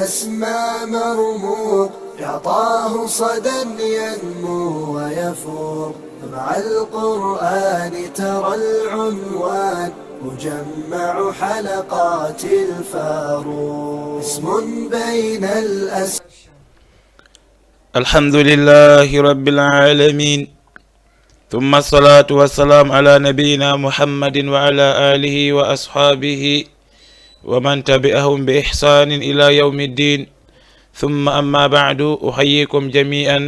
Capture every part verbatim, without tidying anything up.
أسمى مرموق، يعطاه صدى ينمو ويفوق. مع القرآن ترى العنوان مجمع حلقات الفاروق. اسم بين الأسماء. الحمد لله رب العالمين، ثم الصلاة والسلام على نبينا محمد وعلى آله وأصحابه ومن تبعهم بإحسان إلى يوم الدين. ثم أما بعد، أحييكم جميعا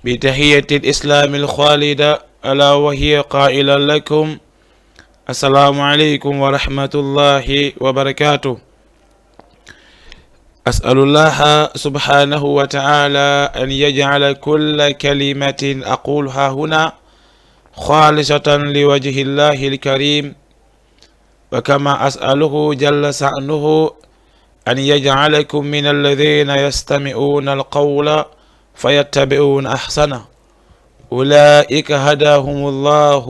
بتحية الإسلام الخالدة، ألا وهي قائلا لكم: السلام عليكم ورحمة الله وبركاته. أسأل الله سبحانه وتعالى أن يجعل كل كلمة أقولها هنا خالصة لوجه الله الكريم، وكما أسأله جل شأنه أن يجعلكم من الذين يستمعون القول فيتبعون أحسنه. أولئك هداهم الله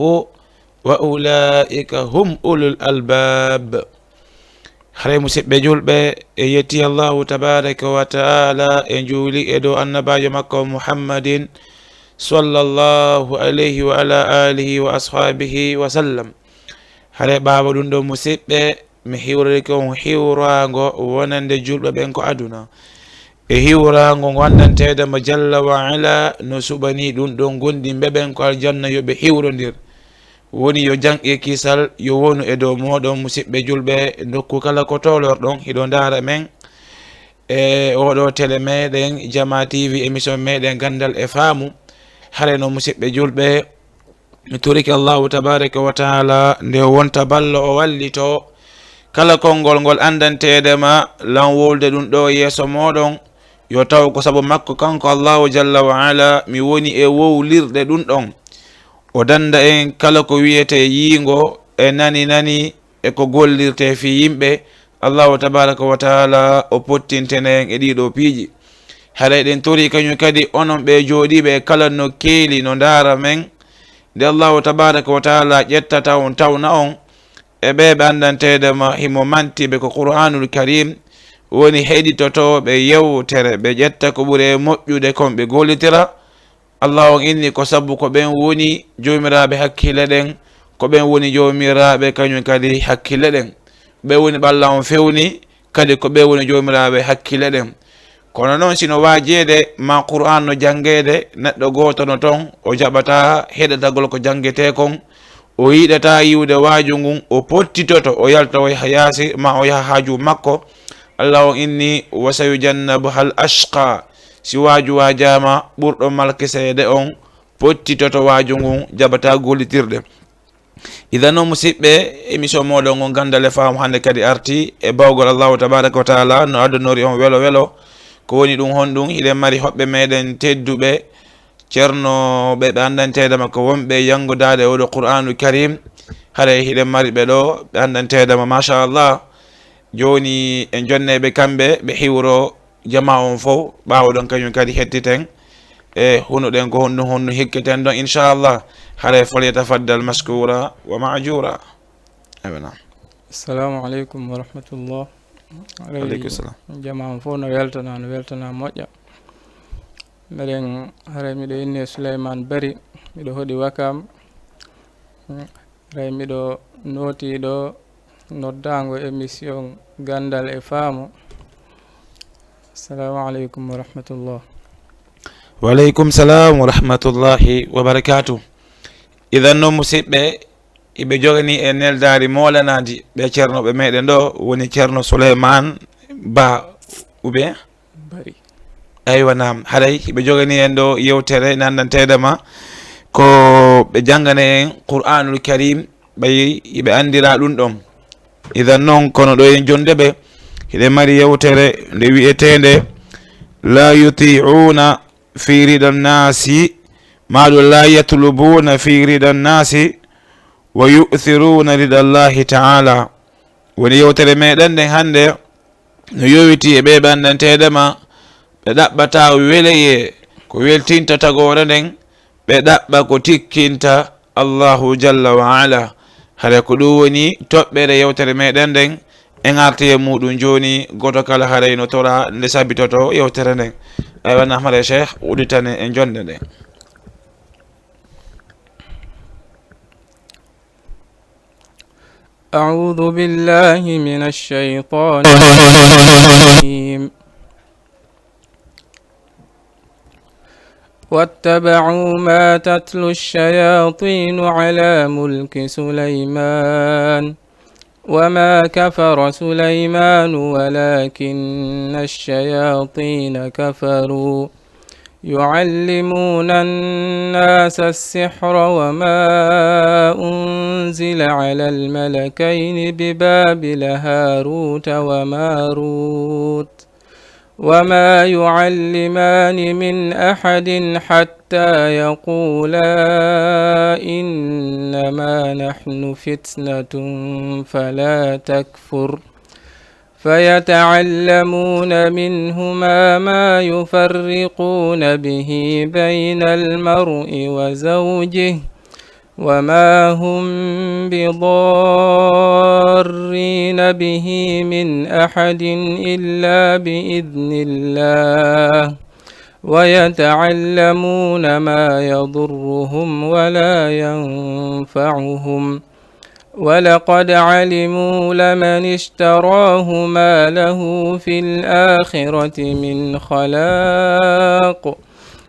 وأولئك هم أولو الألباب. Haray, musiɓɓe julɓe, e yetti Allahu tabaraka wa taala, e njuuli e dow annabaajo makko Muhammadin sallallahu alayhi wa ala alihi wa ashabihi wa sallam. Haray, ɓaawo ɗum ɗo, musiɓɓe, mi hiwrorike on hiwraango wonande julɓe ɓen ko aduna. E hiwraango ngo anndanteede mo jalla wa ala no suɓanii ɗum ɗon gondimɓe ɓen ko aljanna yo ɓe hiwrondir. Woni yo jam e kisal yo wonu e dow mooɗon, musiɓɓe julɓe, nokku kala ko toolorɗon, hiɗo ndaara men e oɗo télé meɗen Jama T V, émission meɗen Ganndal e Faamu. Hare no, musiɓɓe julɓe, mi torike Allahu tabaraka wa taala nde wonta ballo o wallito kala konngol ngol anndanteede ma lan wowlude ɗum ɗo yeeso mooɗon, yo taw ko sabu makko kanko Allahu jalla wa ala mi woni e wowlirde ɗum ɗon. O dannda en kala ko wiyetee yiingo e nani nani e ko gollirtee fii yimɓe. Allahu tabaraka wa taala o pottintene en e ɗii ɗoo piiji. Haray ɗen torii kañum kadi onon ɓe jooɗiiɓe e kala nokkeeli no ndaara men, nde Allahu tabaraka wa taala ƴettata on, tawna on e ɓee ɓe anndanteede ma himo manti ɓe ko Qur'aanul Kariim, woni heɗitotooɓe yewtere, ɓe ƴetta ko ɓuri e moƴƴude kon ɓe gollitira. Allahu on inni ko sabu ko ɓen woni joomiraaɓe hakkille ɗen, ko ɓen woni joomiraaɓe kañum kadi hakkille ɗen. Ɓe woni ɓalla on fewni, kadi ko ɓe woni joomiraaɓe hakkille ɗen. Kono non, sino waajeede ma Qur'aan no janngeede, neɗɗo gooto no ton, o jaɓataa heɗatagol ko janngetee kon, o yiɗataa yi'ude waaju ngun, o pottitoto, o yalta o yaha yaasi, ma o yaha haaju makko. Alla on inni: "Wa sayujannabuhal ashqa." Si waaju waajaama, ɓurɗo malkiseede on pottitoto waaju ngun, jaɓataa gollitirɗe. Idan non, musiɓɓe, émission mooɗon on Ganndal e Faamu hannde kadi arti e bawgol Allahu tabaraka wa taala no addonori on welo welo. Ko woni ɗum honɗum? Hiɗen mari hoɓɓe meɗen tedduɓe, ceerno ɓe, ɓe anndanteede ma ko wonɓe yanngudaade oɗo Qur'aanul Kariim. Haray hiɗen mari ɓe ɗo, ɓe anndanteede ma, machallah. Jooni en jonne ɓe kamɓe, ɓe hiwro jamaa on fow, ɓaawo ɗon kañum kadi hettiten e hunuɗen ko honɗum honɗum hikketen ɗon, inchallah. Haray, falyatafaddal mashkura wa ma'jura. Aywa, naam. Assalamu aleykum wa rahmatullah. Haray, aleykum salam. Jamaa on fow no weltana, no weltana moƴƴa. Meɗen, haray miɗo innee Souleymane Bari, miɗo hoɗi Wakam. Haray miɗo nootii ɗo noddaango émission Ganndal e Faamu. Assalamu aleykum wa rahmatullah. Wa aleykum salam wa rahmatullahi wa barakatuh. Idan non, musiɓɓe, iɓe joganii en neldaari moolanaandi ɓe ceernooɓe meɗen ɗo, woni Ceerno Souleymane Ba, ou bien? Bari. Aywa, naam. Haray hiɓe joganii en ɗo yewtere nanndanteede ma, ko ɓe janngana en Qur'aanul Kariim, ɓay hiɓe anndira ɗum ɗon. Idan non, kono ɗo en jonde ɓe, hiɗen mari yewtere nde wi'eteende: "La yuti'una fi rida nnaasi", maa ɗum, "La yatlubuna fi rida nnaasi wa yu'thiruna rida Allahi ta'ala." Woni yewtere meɗen nden hannde, no yowitii e ɓee ɓe anndanteede ma, ɓe ɗaɓɓataa weleyee ko weltinta tagoore nden, ɓe ɗaɓɓa ko tikkinta Allahu jalla wa ala. Hara ko ɗum woni toɓɓere yewtere meɗen nden, En arti e muɗum jooni, gooto kala haray no tora nde sabitoto yewtere nden. Aywa, Ahmada Cheikh, udditane e jonde nde. أعوذ بالله من الشيطان الرجيم. واتبعوا ما تتلو الشياطين على ملك سليمان وما كفر سليمان ولكن الشياطين كفروا يعلمون الناس السحر وما أنزل على الملكين ببابل هاروت ومارت وما يعلمان من أحد حتى يقولا إنما نحن فتنة فلا تكفر فيتعلمون منهما ما يفرقون به بين المرء وزوجه وما هم بضارين به من أحد إلا بإذن الله ويتعلمون ما يضرهم ولا ينفعهم ولقد علموا لمن اشتراه ما له في الآخرة من خلاق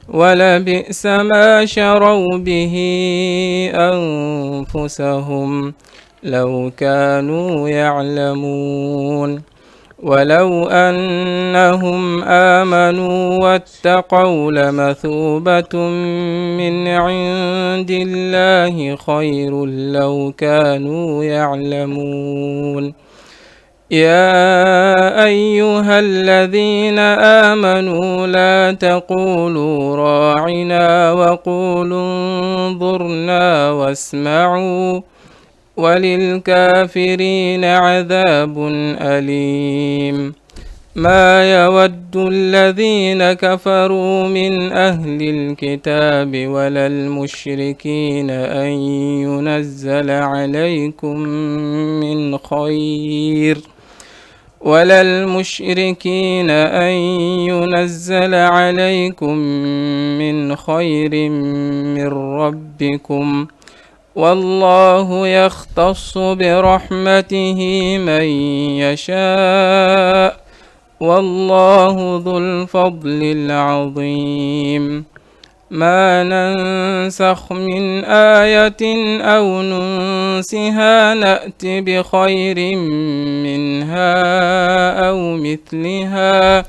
ولبئس ما شروا به أنفسهم لو كانوا يعلمون ولو أنهم آمنوا واتقوا لمثوبة من عند الله خير لو كانوا يعلمون يا أيها الذين آمنوا لا تقولوا راعنا وقولوا انظرنا واسمعوا وللكافرين عذاب أليم ما يود الذين كفروا من أهل الكتاب ولا المشركين أن ينزل عليكم من خير ولا المشركين أن ينزل عليكم من خير من ربكم والله يختص برحمته من يشاء والله ذو الفضل العظيم ما ننسخ من آية أو ننسها نأت بخير منها أو مثلها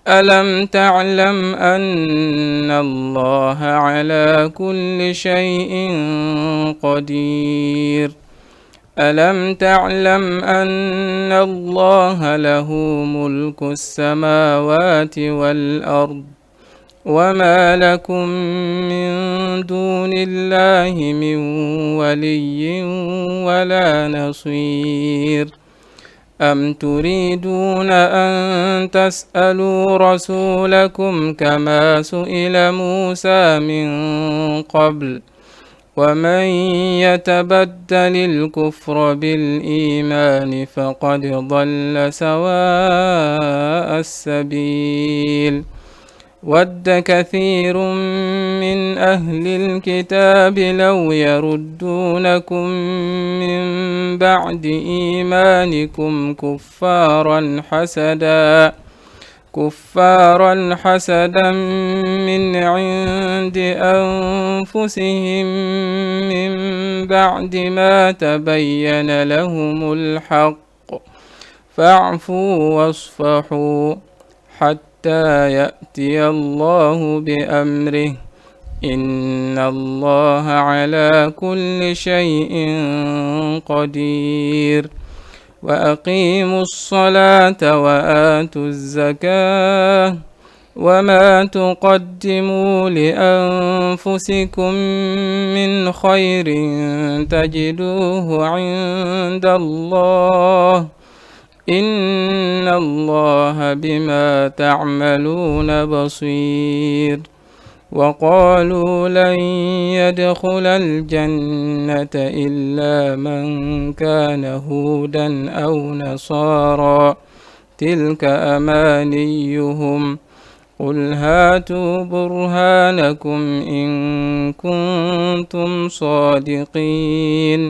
ألم تعلم أن الله على كل شيء قدير ألم تعلم أن الله له ملك السماوات والأرض وما لكم من دون الله من ولي ولا نصير أم تريدون أن تسألوا رسولكم كما سئل موسى من قبل ومن يتبدل الكفر بالإيمان فقد ضل سواء السبيل ود كثير من أهل الكتاب لو يردونكم من بعد إيمانكم كفارا حسدا كفارا حسدا من عند أنفسهم من بعد ما تبين لهم الحق فاعفوا واصفحوا حتى يأتي الله بأمره إن الله على كل شيء قدير وأقيموا الصلاة وآتوا الزكاة وما تقدموا لأنفسكم من خير تجدوه عند الله إن الله بما تعملون بصير وقالوا لن يدخل الجنة إلا من كان هودا أو نصارى، تلك أمانيهم، قل هاتوا برهانكم إن كنتم صادقين،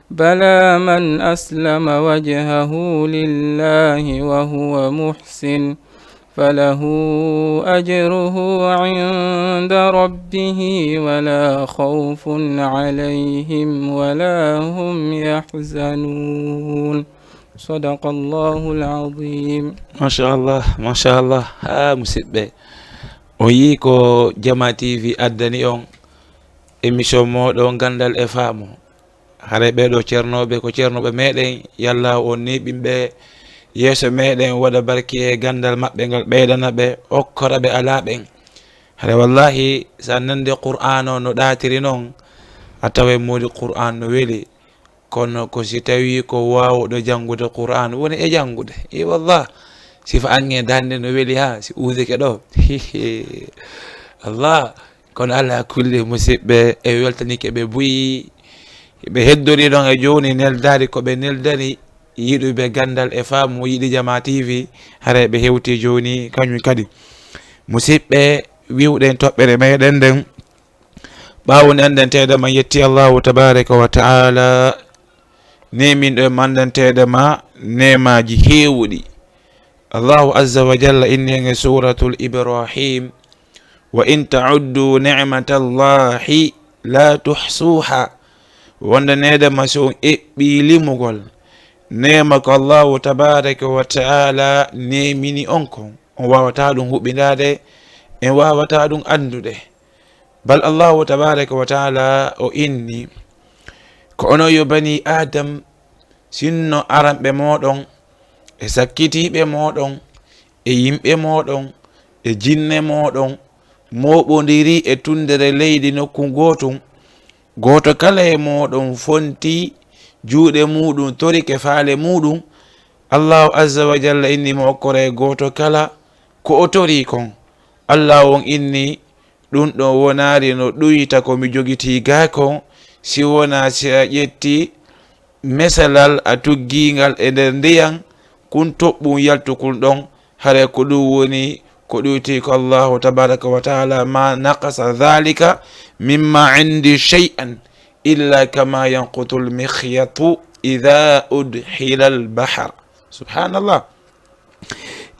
بلى من أسلم وجهه لله وهو محسن، فله أجره عند ربه ولا خوف عليهم ولا هم يحزنون. صدق الله العظيم. Machallah, machallah. Ha, musidɓe, o yii ko Jama T V addani on, émission mooɗon Ganndal e Faamu. Haray ɓee ɗoo ceernooɓe ko ceernooɓe meeɗen, yalla on neeɓin ɓe yeeso meeɗen, waɗa barki e ganndal maɓɓe ngal, ɓeydana ɓe, okkora ɓe alaa ɓen. Haray wallaahi, so a nande Qur'aan o no ɗaatiri non, a taway moodi Qur'aan no weli. Kono ko si tawii ko waawuɗo janngude Qur'aan woni e janngude. E wallah, sifa ange daande no weli ha si uusike ɗo. Allah. Kono alaa kulli, musidɓe, e weltanike ɓe buy ɓe heddori ɗon e jooni neldaari ko ɓe neldani yiɗuɓe ganndal e faamu yiɗi Jama T V. Haray ɓe hewti jooni kañum kadi. Musidɓe, wiwɗen toɓɓere meɗen nden. Ɓaawo nde anndanteede ma yetti Allahu tabaraka wa ta'ala, neeminɗo e ma anndanteede ma neemaaji heewuɗi. Allahu azza wa jalla inni en e suuratul Ibrahim, "Wa in ta'uddu ni'matallahi la tuhsuha." Wonde neede ma si on eɓɓii limugol neema ko Allahu tabaraka wa ta'ala neemini on kon, on waawataa ɗum huɓindaade, en waawataa ɗum anndude. Bal Allahu tabaraka wa ta'ala o inni, ko onon yo bani Adam, sinno aranɓe mooɗon, e sakkitiiɓe mooɗon, e yimɓe mooɗon, e jinne mooɗon, mooɓondiri e tunndere leydi nokku gootun, gooto kala e mooɗon fonti juuɗe muuɗum, torike faale muuɗum, Allahu azza wa jalla inni mo okkore gooto kala ko o torii kon. Allahu on inni, ɗum ɗon wonaali no ɗuyta ko mi jogitii gaa kon, si wonaa si a ƴetti mesalal a tuggii ngal e nder ndiyan, kun toɓɓun yaltukun ɗon, haray ko ɗum woni ko ɗuyti ko Allahu tabaraka wa ta'ala, ma naqasa dhalika mimma indi shay'an illa kama yanqutul mikhyatu idha udkhila al-bahr. Subhanallah.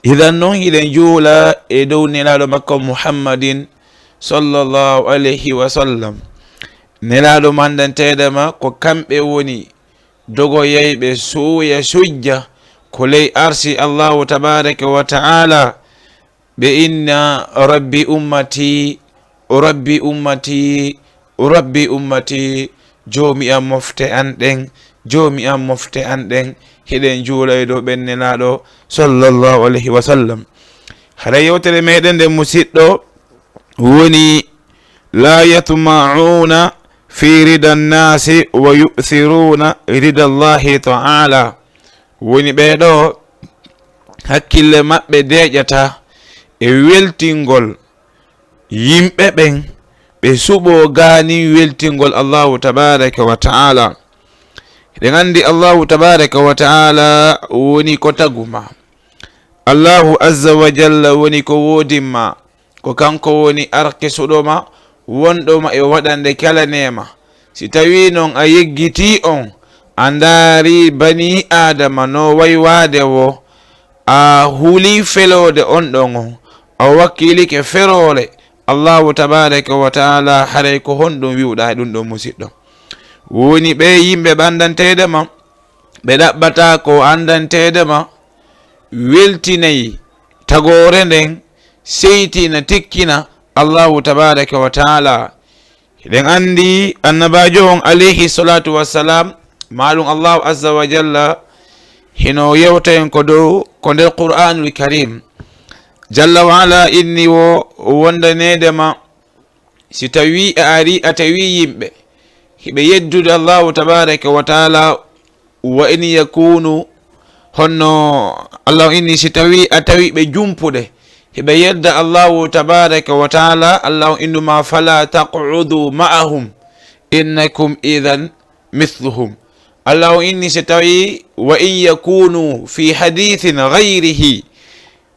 Idan non hiɗen juula e dow nelaaɗo makko Muhammadin sallallahu alayhi wa sallam. Nelaaɗo ma anndanteede ma ko kamɓe woni dogoyayɓe suuya sujja ko ley arsi Allahu tabaraka wa ta'ala. Ɓe inna, "Rabbi ummati, Rabbi ummati, Rabbi ummati, Joomi am, mofte an ɗen, Joomi am, mofte an ɗen." Hiɗen juula e dow ɓen nelaaɗo sallallahu alayhi wa sallam. Hara yewtere meɗen nden, musiɗɗo, woni, "La yatma'una fi rida nnasi wa yu'thiruna rida Allahi ta'ala." Woni ɓee ɗoo hakkille maɓɓe deeƴata e weltingol yimɓe ɓen, ɓe suɓoo gaanin weltingol Allahu tabaraka wa ta'ala. Eɗen anndi Allahu tabaraka wa ta'ala woni ko tagu ma. Allahu azza wa jalla woni ko woodin ma. Ko kanko woni arkisuɗo ma, wonɗo ma e waɗande kala neema. Si tawii non a yeggitii on, a ndaarii banii Aadama no waywaade woo, a hulii feloode on ɗon on, a wakkilike feroore Allahu tabaraka wa ta'ala, haray ko honɗum wi'uɗaa e ɗum ɗon, musiɗɗo? Woni ɓee yimɓe ɓe anndanteede ma, ɓe ɗaɓɓataa ko anndanteede ma, weltinay tagoore nden, seytina, tikkina Allahu tabaraka wa ta'ala. Hiɗen anndi Annabaajo on alayhi salatu wassalam, maaɗum Allahu azza wa jalla hino yewta en ko dow ko nder Qur'aanul Karim. Jalla wa ala inni woo wondaneede ma, si tawii a arii a tawii yimɓe hiɓe yeddude Allahu tabaraka wa ta'ala, wa in yakunu, honno Allahu inni, si tawii a tawii ɓe jumpuɗe, hiɓe yedda Allahu tabaraka wa taala, Allahu innuma fala taq'udu ma'ahum, innakum idhan mithluhum. Allahu inni si tawi wa in yakunu fi hadithin ghayrihi,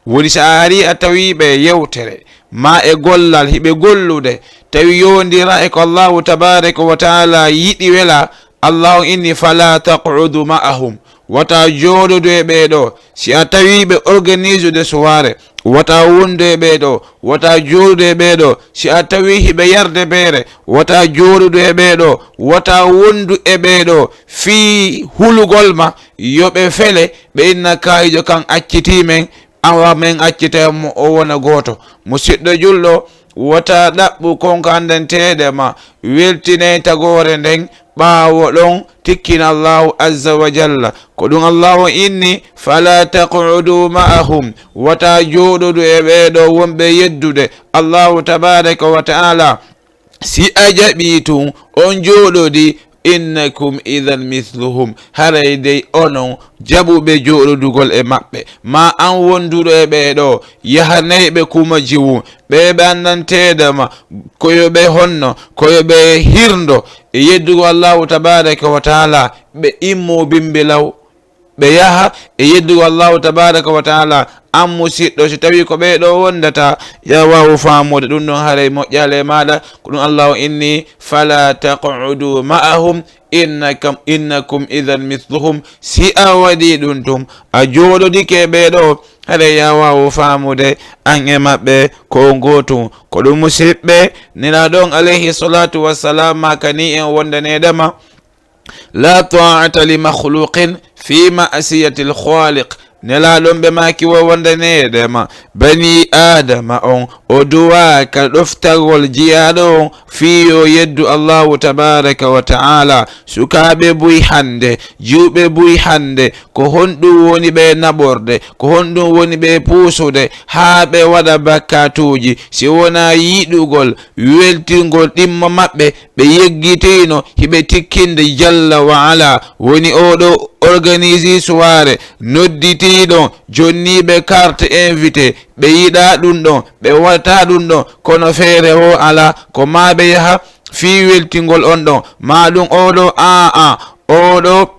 woni si a ari a tawi ɓe yewtere ma e gollal hiɓe gollude, tawi yondira e ko Allahu tabaraka wa taala yiɗi wela, Allahu inni fala taq'udu ma'ahum, wata jooɗodu e ɓee ɗo. Si a tawi ɓe organise de soirée, wata wondu e ɓee ɗo, wata jooɗodu e ɓee ɗo. Si a tawi hiɓe yarde beere, wata jooɗodu e ɓee ɗo, wata wondu e ɓee ɗo. Fii hulugol ma, yo ɓe fele, ɓe inna kaayijo kan accitii men, awa men accitay mo o wona gooto. Musiɗɗo julɗo, wota ɗaɓɓu kon ko anndanteeɗe ma, weltinay tagoore nden, ɓaawo ɗon tikkina Allahu azza wa jalla. Ko ɗum Allahu inni, fala taq'udu ma'ahum, wota jooɗodu e ɓee ɗo wonɓe yeddude Allahu tabaraka wa ta'ala. Si a jaɓi tun, on jooɗodi, innakum idhan mithluhum, haray dey onon jaɓuɓe jooɗodugol e maɓɓe. Ma an wonduɗo e ɓee ɗo, yahanay ɓe kuma jiwu, ɓe ɓe anndanteeɗe ma, ko yo ɓe honno, ko yo ɓe hirndo e yeddugo Allahu tabaraka wa taala, ɓe immo bimbi law. Ɓe yaha e yeddugo Allahu tabaraka wa taala. An musiɗɗo, si tawi ko ɓee ɗo wondata, ya waawu faamude ɗum ɗon haray moƴƴaali e maaɗa. Ko ɗum Allahu inni, fala taq'udu ma'ahum, innakam-, innakum idhan mithluhum. Si a waɗi ɗum tun, a jooɗodike e ɓee ɗo, haray ya waawu faamude an e maɓɓe ko on gootum. Ko ɗum musiɓɓe, Nelaaɗo on alayhi salatu wassalam maakani en wondaneede ma, la ta'ata li makhluqin fi ma'siyatil khaliq. Nelaaɗo on ɓe maaki wo wondaneede ma, bani Aadama on, o duwaaka ɗoftagol jiyaaɗo on fii yo yeddu Allahu tabaraka wa ta'ala. Sukaaɓe buy hannde, jiwɓe buy hannde, ko honɗum woni ɓe naɓorde? Ko honɗum woni ɓe puusude haa ɓe waɗa bakkatuuji? Si wonaa yiɗugol weltingol ɗimmo maɓɓe, ɓe yeggitiino hiɓe tikkinde jalla wa ala. Woni oo ɗo organise soirée, nodditiiɗo, jonniiɓe carte invité, ɓe yiɗaa ɗum ɗon, ɓe waɗataa ɗum ɗon, kono feere woo alaa, ko maa ɓe yaha fii weltingol on ɗon, maa ɗum oo ɗo, aa, aa, oo ɗo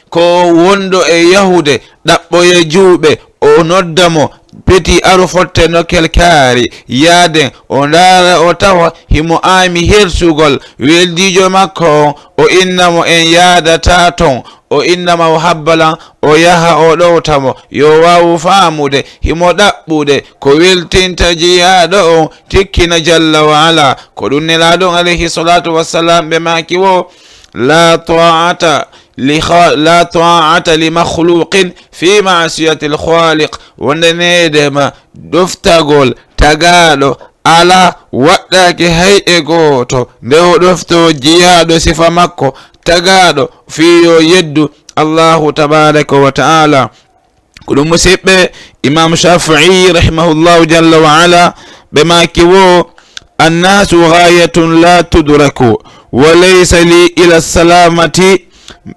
ko wonɗo e yahude, ɗaɓɓoya juuɓe, o nodda mo, peti aru fotte nokkel kaari, yaaden, o ndaara, o tawa himo aami hersugol weldiijo makko on, o inna mo en yaadataa ton, o inna ma o habba lan, o yaha o ɗowta mo, yo waawu faamude, himo ɗaɓɓude ko weltinta jiyaaɗo on, tikkina jalla wa ala. Ko ɗum Nelaaɗo on alayhi salatu wassalam ɓe maaki wo, la ta'ata li kha-, la ta'ata li makhluqin fi ma'siyatil khaliq. Wondaneede ma ɗoftagol tagaaɗo alaa, waɗɗaaki hay e gooto nde o ɗoftoo jiyaaɗo sifa makko, tagaaɗo fii yo yeddu Allahu tabaraka wa ta'ala. Ko ɗum musiɓɓe, Imam Shafi'i rahimahullahu jalla wa ala, ɓe maaki wo, annasu ghayatun la tudraku, wa laysa li ila salamati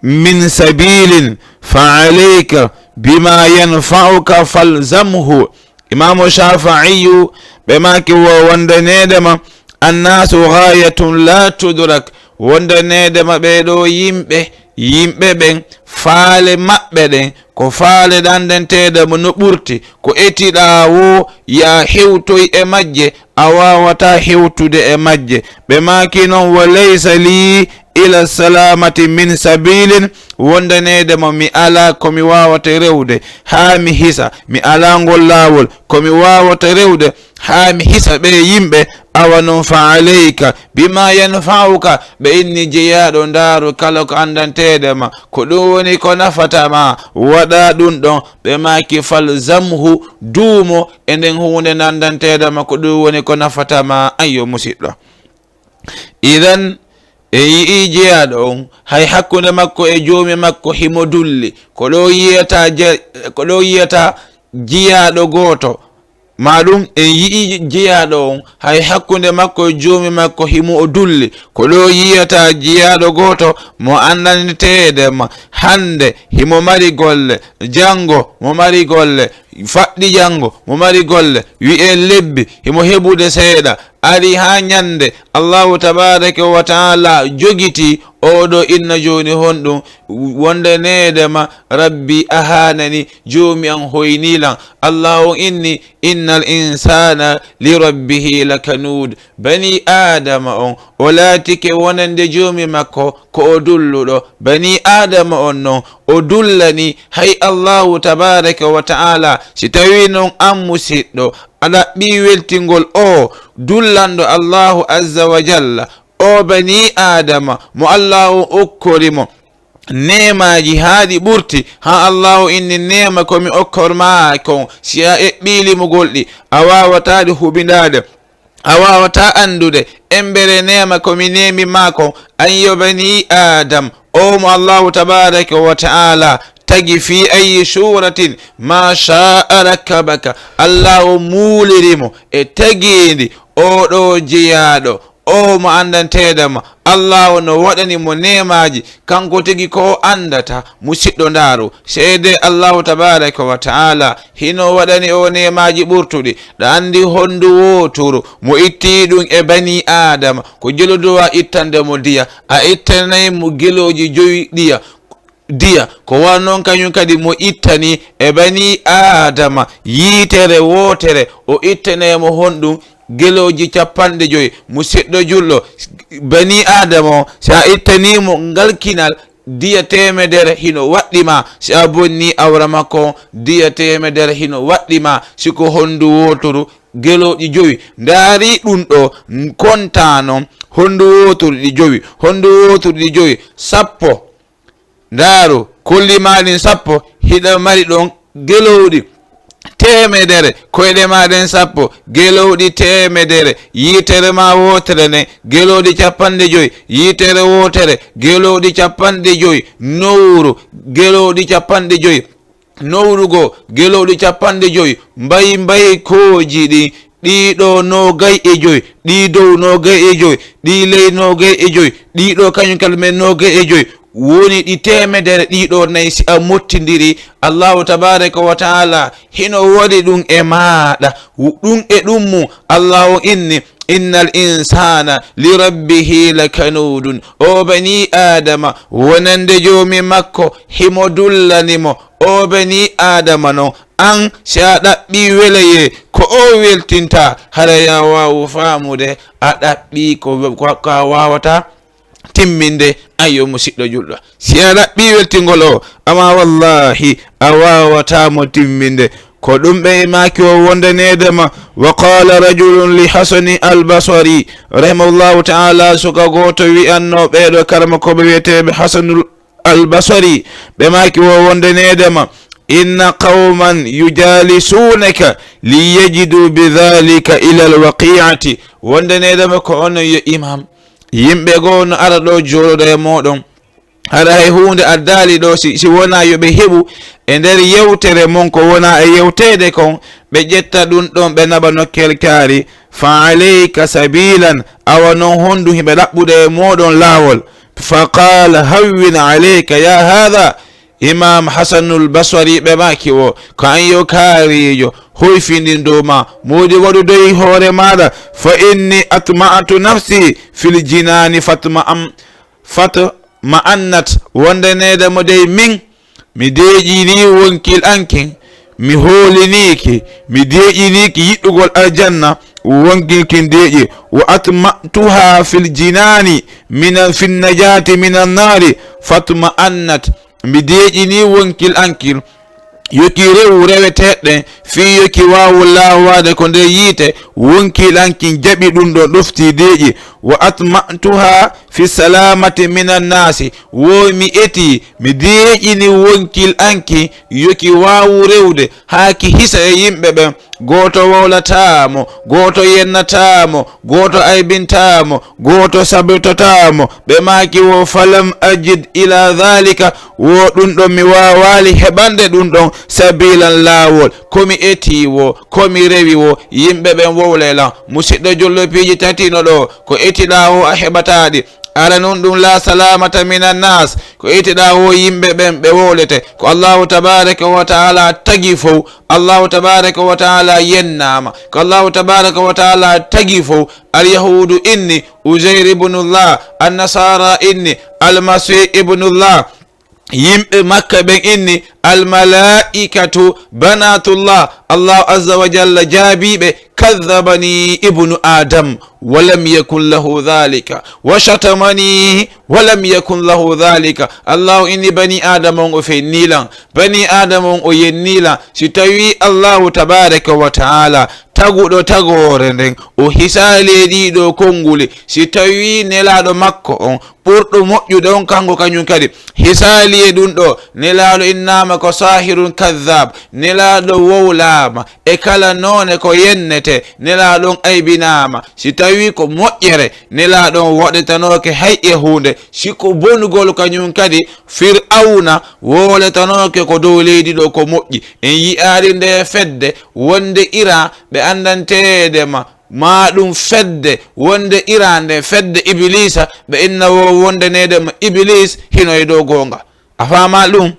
min sabilin, fa alayka bima yanfa'uka falzamhu. Imaamu Shafi'iyu, ɓe maaki wo wondaneede ma, annasu ghayatun la tudrak, wondaneede ma ɓee ɗoo yimɓe, yimɓe ɓen, faale maɓɓe ɗen, ko faale ɗanɗanteeɗe mo no ɓurti, ko etiɗaa wo ya hewtoy e majje, a waawataa hewtude e majje. Ɓe maaki non, wa laysa li ila salamati min sabilin, wondaneede mo mi alaa ko mi waawata rewde haa mi hisa, mi alaa ngol laawol ko mi waawata rewde haa mi hisa ɓee yimɓe, awa non fa alayka bima yanfa'uka, ɓe inni jeyaaɗo ndaaru kala ko anndanteede ma, ko ɗum woni ko nafata ma, waɗa ɗum ɗon, ɓe maaki falzamhu, duumo e nden huunde nde anndanteede ma, ko ɗum woni ko nafata ma, ayyo musiɗɗo. Idan, en yi'ii jeyaaɗo on, hay hakkunde makko e joomi makko himo dulli. Ko ɗo yiyata je-, ko ɗo yiyata jiyaaɗo gooto, Maɗum en yi'i jiyaaɗo on, hay hakkunde makko e Joomi makko himo o dulli. Ko ɗo yi'ata jiyaaɗo gooto mo anndanteede ma hannde himo mari golle, janngo mo mari golle, faɗɗi janngo mo mari golle, wi'ee lebbi himo heɓude seeɗa, ari haa ɲande Allaahu tabaaraka wa ta'aala jogiti oo ɗo inna jooni honɗum, wondaneede ma Rabbi a haanani, Joomi an hoynii lan. Allaahu inni, innal insaana li rabbihi lakanuud. Banii Aadama on, o laatike wonande Joomi makko ko o dulluɗo. Banii Aadama on non, o dullani hay Allaahu tabaaraka wa ta'aala. Si tawii non an musiɗɗo, a ɗaɓɓii weltingol oo dullanɗo Allaahu azza wa jalla, oo banii Aadama mo Allaahu okkori mo neemaaji haa ɗi ɓurti, haa Allaahu inni neema ko mi okkor maa kon, si a eɓɓii limugol ɗi, a waawataa ɗi huɓindaade, a waawataa anndude embere neema ko mi neemi maa kon, an yo banii Aadam, oo mo Allaahu tabaaraka wa ta'aala tagi fii ayyi suuratin maa shaa'a rakkabaka, Allaahu muuliri mo e tagiindi oo ɗo jeyaaɗo, oo mo anndanteeɗo ma, Allaahu no waɗani mo neemaaji, kanko tigi ko o anndata. Musiɗɗo ndaaru, seedee Allaahu tabaaraka wa ta'aala hino waɗani o neemaaji ɓurtuɗi. Ɗa anndi honndu wooturu mo ittii ɗum e banii Aadama, ko jelu duwa ittande mo diya, a ittanay mo gelooji jowi ɗiya, diya, ko wano non kañum kadi mo ittani e banii Aadama yiitere wootere, o ittanay mo honɗum? Gelooji cappanɗe jowi. Musiɗɗo julɗo, banii Aadama o, si a ittanii mo ngal kinal, diya teemedere hino waɗɗi ma. Si a bonnii awra makko on, diya teemedere hino waɗɗi ma. Si ko honndu wooturu, gelooɗi jowi. Ndaari ɗum ɗo, kontaa non, honndu wooturu ɗi jowi, honndu wooturu ɗi jowi, sappo. Ndaaru, kolli maa ɗin sappo, hiɗa mari ɗon gelowɗi teemedere, koyɗe maa ɗen sappo, gelowɗi teemedere, yiitere maa wootere nden, gelowɗi cappanɗe jowi, yiitere wootere, gelowɗi cappanɗe jowi, nowru, gelowɗi cappanɗe jowi, nowru goo, gelowɗi cappanɗe jowi, mbayi mbayi kooji ɗin, ɗii ɗoo noogay e jowi, ɗii dow noogay e jowi, ɗii ley noogay e jowi, ɗii ɗoo kañum kala men noogay e jowi, woni ɗi teemedere ɗii ɗoo nayi. Si a mottindiri, Allaahu tabaaraka wa ta'aala hino waɗi ɗum e maaɗa. Wu-, ɗum e ɗum mum, Allaahu inni, "Innal insaana li rabbihi lakanuudun." O banii Aadama, wonande Joomi makko, himo dullani mo. O banii Aadama non, an, si a ɗaɓɓii welayee, ko o weltinta, hara ya waawu faamude, a ɗaɓɓii ko, ko, ko a waawataa timminde, ayyo, musiɗɗo julɗo. Si a ɗaɓɓii weltingol o, amma wallahi, a waawataa mo timminde. Ko ɗum ɓe maaki o wondaneede ma. Wa qaala rajulun li Hasani al-Basri, rahimahullahu ta'ala, suka gooto wi'anno ɓeeɗo karamokooɓe wi'eteeɓe Hasanul al-Basri, ɓe maaki o wondaneede ma, "Inna qawman yujalisuunaka liyajidu bidhalika ila al-waqi'ati." Wondaneede ma ko onon yo imam. Yimɓe goo no ara ɗo jooɗoɗo e mooɗon. Hara hay huunde addaali ɗo si, si wonaa yo ɓe heɓu e nder yewtere mon ko wonaa e yewteede kon, ɓe ƴetta ɗum ɗon ɓe naɓa nokkel kaari. Fa alayka sabilan, awa non honɗum hiɓe ɗaɓɓude e mooɗon laawol? Fa qaala, "Hawwin alayka ya haadha." Imam Hasanul Basri ɓe maaki o, "Ko an yo kaariijo, hoyfindin dow ma, moodi waɗudoy hoore maaɗa, fa inni atma'tu nafsi fil jinaani fatma am, fatma annat, wondaneede mo dey min, mi deeƴinii wonkil ankin, mi hooliniiki, mi deeƴiniiki yiɗugol aljanna, wonkil kin deeƴi, wa atma'tuha fil jinaani min, fin najaati min annaari, fatma annat." Mi deeƴinii wonkil ankil, yo ki rewu reweteeɗe ɗen, fii yo ki waawu laawaade ko nder yiite, wonkil ankin jaɓi ɗum ɗon ɗoftii deeƴi. Wa atma'tuha fi salamati minan nasi, wo mi eti, mi deeƴini wonkil anki, yo ki waawu rewde, haa ki hisa e yimɓe ɓen. Gooto wowlataa mo, gooto yennataa mo, gooto aybintaa mo, gooto sabototaa mo. Ɓe maaki wo, falam ajid ila dhalika, wo ɗun ɗon mi waawaali heɓande ɗun ɗon sabilan laawol. Ko mi eti wo, ko mi rewi wo, yimɓe ɓen wowlay lan. Musiɗɗo julɗo, piiji tati no ɗoo, ko etiɗaa wo a heɓataa ɗi. Aranun ɗun, la salamata minan nas, ko etiɗaa wo yimɓe ɓen ɓe wowlete. Ko Allahu tabaraka wa taala tagi fow, Allahu tabaraka wa taala yennaama. Ko Allahu tabaraka wa taala tagi fow. Alyahuudu inni Uzayr ibnullah, Annasara inni Almasih ibnullah. Yimɓe Makka ɓen inni, almalaikatu banatullah. Allahu azza wa jalla jaabii ɓe, kadhabani ibnu Adam, wa lam yakun lahu dhalika, wa shatamani, wa lam yakun lahu dhalika. Allahu inni, bani Adama on o fennii lan, bani Adama on o yennii lan. Si tawii Allahu tabaraka wa taala taguɗo tagoore nden, o hisaali e ɗii ɗoo konnguli, si tawii Nelaaɗo makko on ɓurɗo moƴƴude on, kanko kañun kadi hisaali e ɗun ɗoo, Nelaaɗo innaama ko saahirun kadhaab, Nelaaɗo wowlaama e kala noone ko yennete, Nelaaɗo on aybinaama. Si tawii ko moƴƴere, Nelaaɗo on waɗetanooke hay e huunde. Si ko bonugol kañun kadi, Fir'awna wowletanooke ko dow leydi ɗoo ko moƴƴi. En yi'aali ndee fedde wonde Iran ɓe anndanteede ma, maa ɗun fedde wonde Iran nden fedde Ibiliisa, ɓe inna wo wonde neede ma Ibiliis hino e dow goonga. A faamaa ɗun?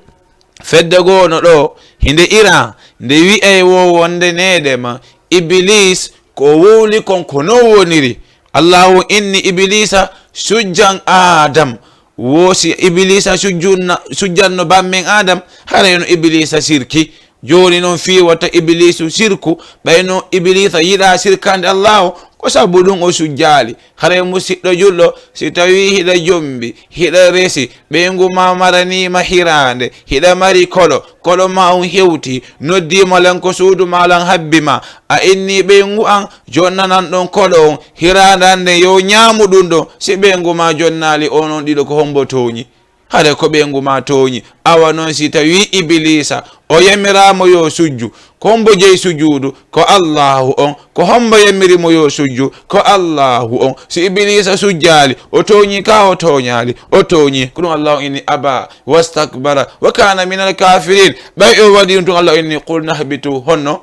Fedde goo no ɗoo, hinde Iran, nde wi'ay wo wonde neede ma Ibiliis, ko o wowli kon ko non woniri. Allahu inni Ibiliisa sujjan Adam. Wo si Ibiliisa sujjunna-, sujjanno bammen Adam, haray no Ibiliisa sirki. Jooni non, fii wata Ibiliisu sirku, ɓay no Ibiliisa yiɗaa sirkande Allahu, ko sabu ɗun o sujjaali. Haray musiɗɗo julɗo, si tawii hiɗa jombi, hiɗa resi, ɓeyngu maa maraniima hiraande, hiɗa mari kolo, kolo maa on hewtii, noddii ma lan ko suudu maa lan habbi ma, a inni ɓeyngu an jonnanan ɗon kolo on, hiraande an nden yo ñaamu ɗun ɗon, si ɓeyngu maa jonnaali, onon ɗiɗo ko hombo tooñi? Hare ko ɓeyngu maa tooñi. Awa non, si tawii Ibiliisa o yamiraama yo sujju, ko hombo jeyi sujuudu? Ko Allaahu on. Ko hombo yamiri mo yo sujju? Ko Allaahu on. Si Ibiliisa sujjaali, o tooñii kaa o tooñaali? O tooñii. Ko ɗun Allaahu inni, aba wastakbara wa kaana minal kaafiriin. Ɓay o waɗii ɗun tun, Allaahu inni, qulna hbitu, honno?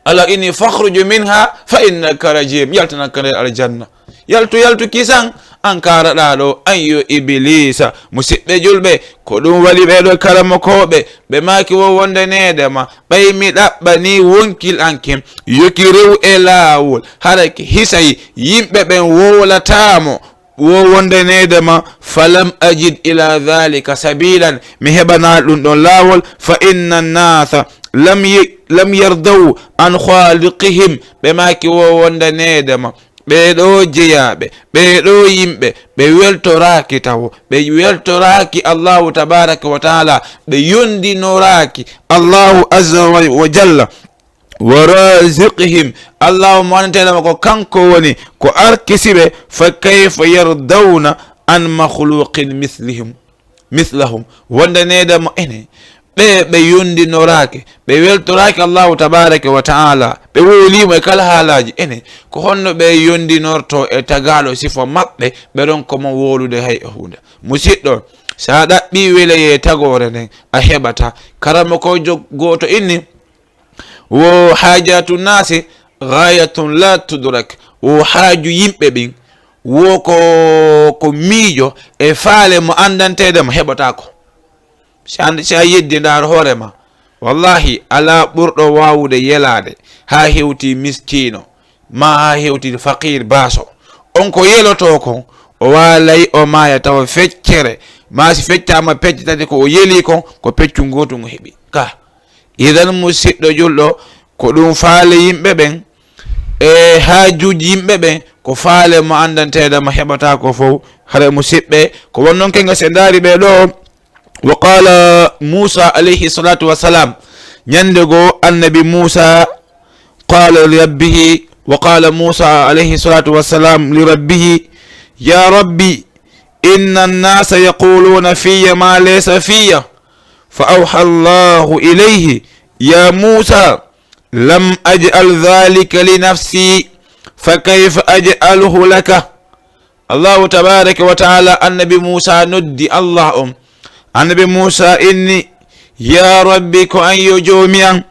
Allaahu inni, fakhruj minha fa innaka rajim. Yaltu nan ka nder aljanna. Yaltu, yaltu kisan, an kaaraɗaa ɗoo, an yo Ibiliisa. Musiɓɓe julɓe, ko ɗun waɗi ɓee ɗoo karamokooɓe, ɓe maaki wo wonde neede ma, ɓay mi ɗaɓɓanii wonkil an kin, yo ki rew e laawol, hara ki hisay, yimɓe ɓen wowlataa mo, wo wonde neede ma, falam ajid ila dhalika sabilan, mi heɓanaa ɗun ɗon laawol, fa inna nnasa lam y-, lam yardaw an khaliqihim, ɓe maaki wo wonde neede ma, ɓee ɗoo jeyaaɓe, ɓee ɗoo yimɓe, ɓe weltoraaki tawo, ɓe weltoraaki Allaahu tabaaraka wa taala, ɓe yondinoraaki Allaahu azza wa, wa jalla. Wa raziqihim, Allaahu mo anndanteeɗo ma ko kanko woni ko arkisi ɓe, fa kayfa yardawna an makhluqin mithlihim, mithlahum, wonde neede mo ene, ɓe, ɓe yondinoraake, ɓe weltoraaki Allaahu tabaaraka wa taala, ɓe wowlii mo e kala haalaaji ene, ko honno ɓe yondinortoo e tagaaɗo sifa maɓɓe, ɓe ronka mo wowlude hay e huunde? Musiɗɗo, so a ɗaɓɓii welayee tagoore nden, a heɓataa. Karamokoojo gooto inni, wo haajatu naasi gaayatun laa tudrak, wo haaju yimɓe ɓen, wo ko, ko miijo e faale mo anndanteede mo heɓataako. Si a, si a yeddi ndaar hoore ma, wallahi, alaa ɓurɗo waawude yelaade haa hewti miskiino, maa haa hewti faqiir baaso. On ko yelotoo kon, o waalay o maaya tawa feccere, maa si feccaama pecce tati ko o yelii kon, ko peccu ngootu ngo heɓi. Ka. Idan, musiɗɗo julɗo, ko ɗun faale yimɓe ɓen, e haajuuji yimɓe ɓen, ko faale mo anndanteeɗo mo heɓataa ko fow. Hara musiɓɓe, ko won non ke nga se ndaari ɓee ɗoo, wa qala Muusa alayhi salatu wassalam, ñande goo Annabi Muusa qala li rabbihi, wa qala Muusa alayhi salatu wassalam li rabbihi, يا رب، إن الناس يقولون في ما ليس في. فأوحى الله إليه: يا موسى، لم أجعل ذلك لنفسي، فكيف أجعله لك؟ Allahu tabaraka wa taala, annabi Muusa noddi Allah on. Annabi Muusa inni: Ya Rabbi, ko an yo Joomi an,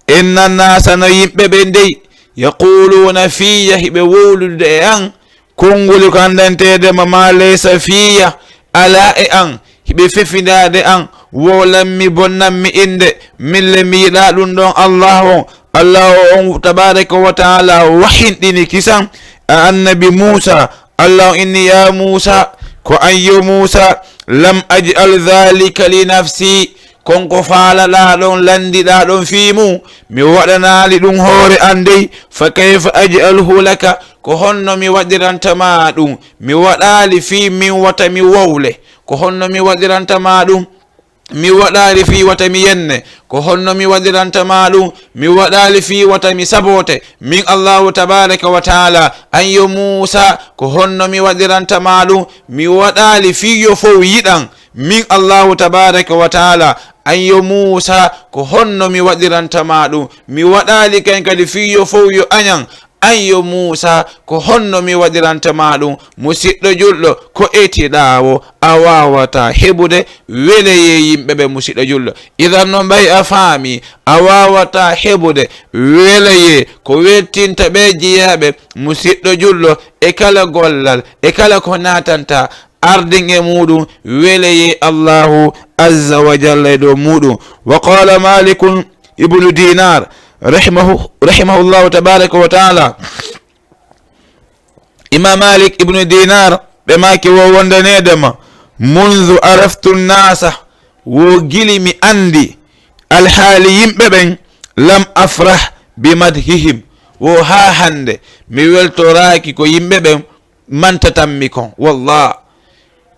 inna naasa, no yimɓe ɓen dey, yaquluuna fiyya, hiɓe wowlude e an, konnguli ko anndanteede ma, ma laysa fiyya, alaa e an, hiɓe fefindaade an, wowlanmi, bonnanmi innde, min le mi yiɗaa ɗum ɗon. Allah on, Allah on tabaraka wa taala wahinɗini kisan a annabi Muusa. Allah on inni: Ya Muusa, ko an yo Muusa, lam aj'al dhalika li nafsi, kon ko faalaɗaa ɗon, lanndiɗaa ɗon fii mum, mi waɗanaali ɗum hoore an dey, fa kayfa aj'aluhu laka, ko honno mi waɗiranta ma ɗum? Mi waɗaali fii min wata mi wowle, ko honno mi waɗiranta ma ɗum? Mi waɗaali fii wata mi yenne, ko honno mi waɗiranta ma ɗum? Mi waɗaali fii wata mi saboote, min Allahu tabaraka wa taala. An yo Muusa, ko honno mi waɗiranta ma ɗum? Mi waɗaali fii yo fow yiɗan, min Allahu tabaraka wa taala. An yo Muusa, ko honno mi waɗiranta ma ɗum? Mi waɗaali kan kadi fii yo fow yo añan. An yo Muusa, ko honno mi waɗiranta ma ɗum? Musiɗɗo julɗo, ko etiɗaa wo, a waawataa heɓude weleyee yimɓe ɓe, musiɗɗo julɗo. Idan no mbay a faami, a waawataa heɓude weleyee ko weltinta ɓe jeyaaɓe, musiɗɗo julɗo, e kala gollal, e kala ko naatanta, ardin e muɗum weleyee Allahu azza wa jalla e dow muɗum. Wa qala Malikun ibnu Dinar, rahimahu, rahimahullahu tabaraka wa taala. Imam Malik ibnu Dinar, ɓe maaki wo wondaneede ma, mundu araftu nnaasa, wo gili mi anndi alhaali yimɓe ɓen, lam afrah bi madhihim, wo haa hannde mi weltoraaki ko yimɓe ɓen mantatammi kon. Wallah,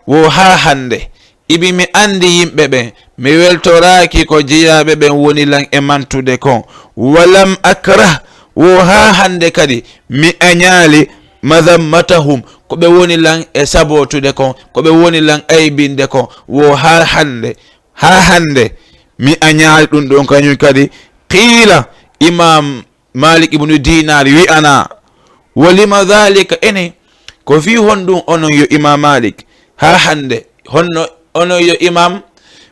wo haa hannde, ibi mi anndi yimɓe ɓen, mi weltoraaki ko jeyaaɓe ɓen woni lan e mantude kon. Walam akrah, wo haa hannde kadi mi añaali madhammatahum, ko ɓe woni lan e sabootude kon, ko ɓe woni lan aybinde kon. Wo haa hannde, haa hannde mi añaali ɗum ɗon kañum kadi. Qiila, Imam Malik ibnu Dinar wi'anaa, "Wa lima dhalika?" Ene, ko fii honɗum onon yo Imam Malik? Haa hannde, honno onon yo Imam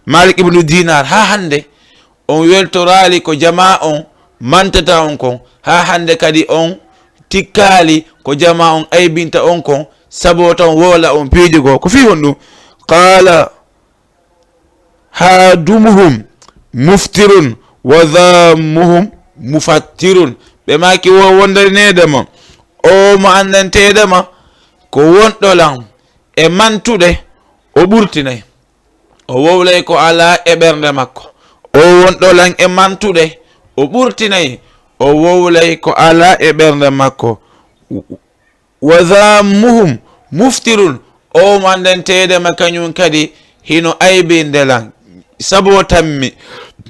Malik ibnu Dinar, haa hannde on weltoraali ko jamaa on mantata on kon? Haa hannde kadi on tikkaali ko jamaa on aybinta on kon, saboota on, wowla on, piiji goo? Ko fii honɗum? Qala, haadumuhum muftirun wa dhammuhum mufattirun. Ɓe maaki, wo wondaneede ma, o mo anndanteede ma, ko wonɗo lan e mantude, o ɓurtinay. O wowlay ko alaa e ɓernde makko. O wonɗo lan e mantude, o ɓurtinay. O wowlay ko alaa e ɓernde makko. Wa dhammuhum muftirun, o mo anndanteede ma kañum kadi hino aybinde lan, sabootammi,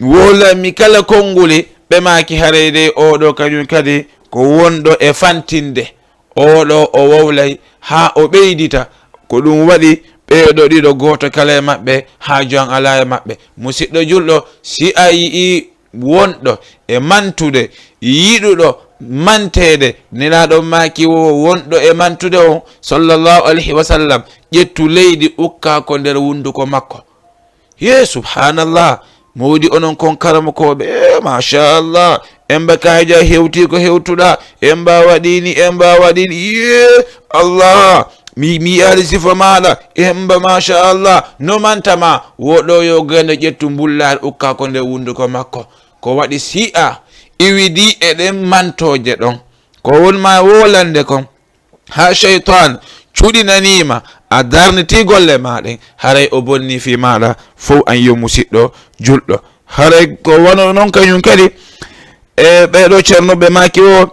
wowlanmi kala konnguli. Ɓe maaki, haray dey oo ɗoo kañum kadi ko wonɗo e fantinde, oo ɗoo o wowlay haa o ɓeydita. Ko ɗum waɗi ɓee ɗoo ɗiɗo, gooto kala e maɓɓe haaju an alaa e maɓɓe. Musiɗɗo julɗo, si a yi'ii wonɗo e mantude, yiɗuɗo manteede, Nelaaɗo maaki wo wonɗo e mantude on, sallallahu alayhi wa sallam, ƴettu leydi ukkaa ko nder wunduko makko. Ye, subhanallah, mawɗi onon kon karamokooɓe, e, machallah, Emba Kayja hewtii ko hewtuɗaa, Emba waɗii ni, Emba waɗii ni, ye, Allah, mi, mi yi'aali sifa maaɗa, Emba, machallah, no manta ma, wo ɗoo yo gayno ƴettu mbullaari ukkaa ko nder wunduko makko. Ko waɗi si a iwidii e ɗen mantooje ɗon, ko won ma wolande kon, haa seytaan cuɗinanii ma, a darnitii golle maa ɗen, haray o bonnii fii maaɗa fow, an yo musiɗɗo julɗo. Haray ko wano non kañum kadi, e ɓee ɗoo ceernoɓe maaki o,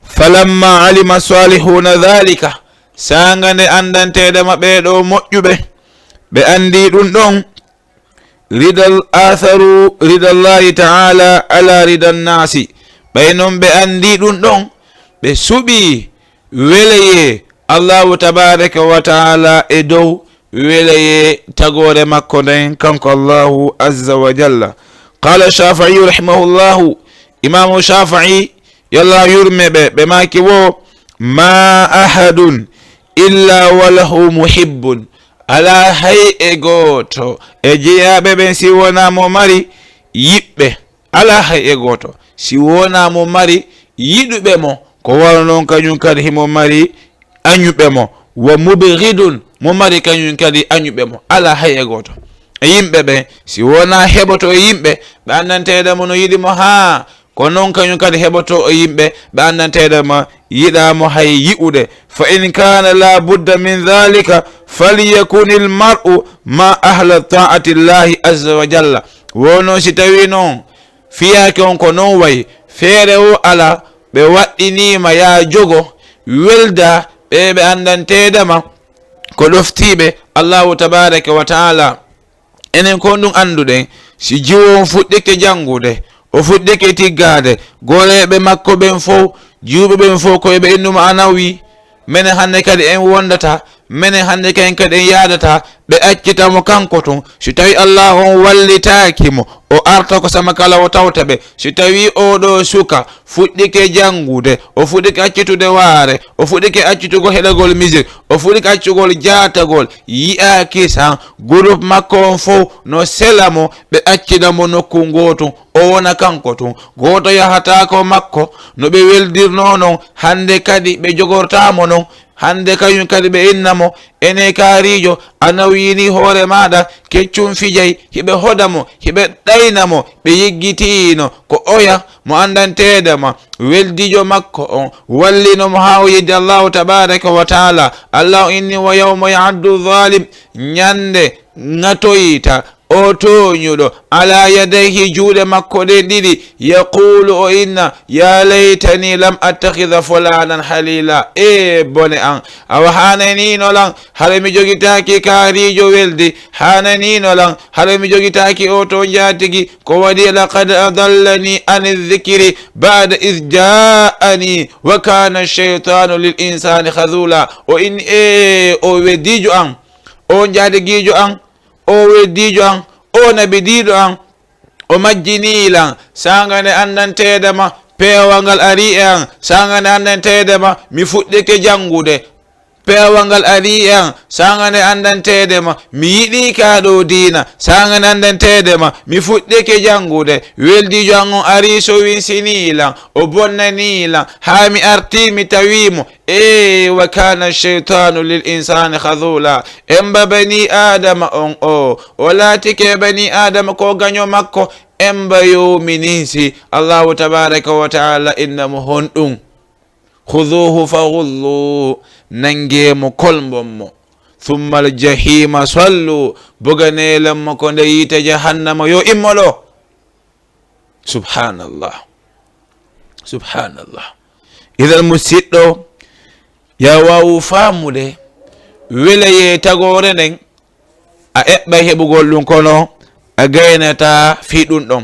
falamma alima salihuna dhalika, saanga nde anndanteeɗe ma ɓee ɗoo moƴƴuɓe, ɓe anndii ɗum ɗon, ridal, atharu ridallahi ta'ala ala ridan nasi. Ɓay non ɓe anndi ɗum ɗon, ɓe suɓii weleyee Allahu tabaraka wa taala e dow welayee tagoore makko nden, kanko Allahu azza wa jalla. Qala Shafi'i rahimahullahu, Imaamu Shafi'i, yo Allah yurme ɓe, ɓe maaki wo, "Ma ahadun illa wa lahu muhibbun." Alaa hay e gooto e jeyaaɓe ɓen si wonaa mo mari yiɓɓe. Alaa hay e gooto si wonaa mo mari yiɗuɓe mo, ko wano non kañum kadi himo mari añuɓe mo, wa mubghidun, mo mari kañum kadi añuɓe mo. Alaa hay e gooto e yimɓe ɓen si wonaa heɓoto e yimɓe ɓe anndanteede mo no yiɗi mo, haa ko non kañum kadi heɓoto e yimɓe ɓe anndanteede mo yiɗaa mo hay yi'ude. Fa in kana la budda min dhalika, falyakun al mar'u ma ahla ta'ati Llahi azza wa jalla. Wo non si tawi non fiyaake on ko non wayi, feere wo alaa, ɓe waɗɗiniima yaa jogo, welda ɓe ɓe anndanteede ma ko ɗoftiiɓe Allahu tabaraka wa taala. Enen ko ɗum annduɗen, si jiwo on fuɗɗike janngude, o fuɗɗike tiggaade, gooreeɓe makko ɓen fow, jiwɓe ɓen fow ko ɓe innuma Anawi, menen hannde kadi en wondata, menen hannde kayen kadi en yaadata, ɓe accita mo kanko tun. Si tawi Allah on wallitaaki mo, o arta ko sama kala o tawta ɓe. Si tawi oo ɗoo suka fuɗɗike janngude, o fuɗɗike accitude waare, o fuɗɗike accitugol heɗagol musique, o fuɗɗike accugol jaatagol, yi'aaki san, groupe makko on fow no sela mo, ɓe accida mo nokku ngootu, o wona kanko tun. Gooto yahataako makko, no ɓe weldirnoo non, hannde kadi ɓe jogortaa mo non. Hannde kañum kadi ɓe inna mo, ene kaariijo, a nawyini hoore maaɗa, keccum fijay, hiɓe hoda mo, hiɓe ɗayna mo, ɓe yiggitiino ko oya mo anndanteede ma, weldiijo makko on, wallino mo haa o yeddi Allahu tabaraka wa taala. Allah o inni, "Wa yawma ya'addu zalim," ñande ŋatoyta o tooñuɗo, "ala yadayhi," juuɗe makko ɗen ɗiɗi, "yaqulu," o inna, "ya laytani lam attakhidha fulanan halila," e bone an, awa haananiino lan hara mi jogitaaki kaariijo weldi, haananiino lan hara mi jogitaaki oo to njaatigi, ko waɗi, "laqad adallani ani dhikri ba'da idh ja'ani wa kana shaytanu lil insani khadhula," o inni, e o weddiijo an, o njaatigiijo an, o weddiijo an, o nabidiiɗo an, o majjinii lan, saanga nde anndanteede ma, peewal ngal arii e an, saanga nde anndanteede ma, mi fuɗɗike janngude, peewal ngal arii e an, saanga nde anndanteede ma, mi yiɗii kaa ɗoo diina, saanga nde anndanteede ma, mi fuɗɗike janngude, weldiijo an on arii sowinsinii lan, o bonnanii lan, haa mi artii mi tawii mo, Ee, wa kana shaytanu lil insani khadhula. Emba bani Adama on o, o laatike bani Adama ko gaño makko. Emba yowminin si Allahu tabaraka wa taala inna mo honɗum. Khudhuhu faghullu, nangee mo kolmbon mo. Thumma al jahima sallu, boganeelan mo ko nde yiite jahannama yo immo ɗo. Subhanallah. Subhanallah. Idan musiɗɗo, ya waawu faamude welayee tagoore nden, a eɓɓay heɓugol ɗum, kono a gaynataa fii ɗum ɗon.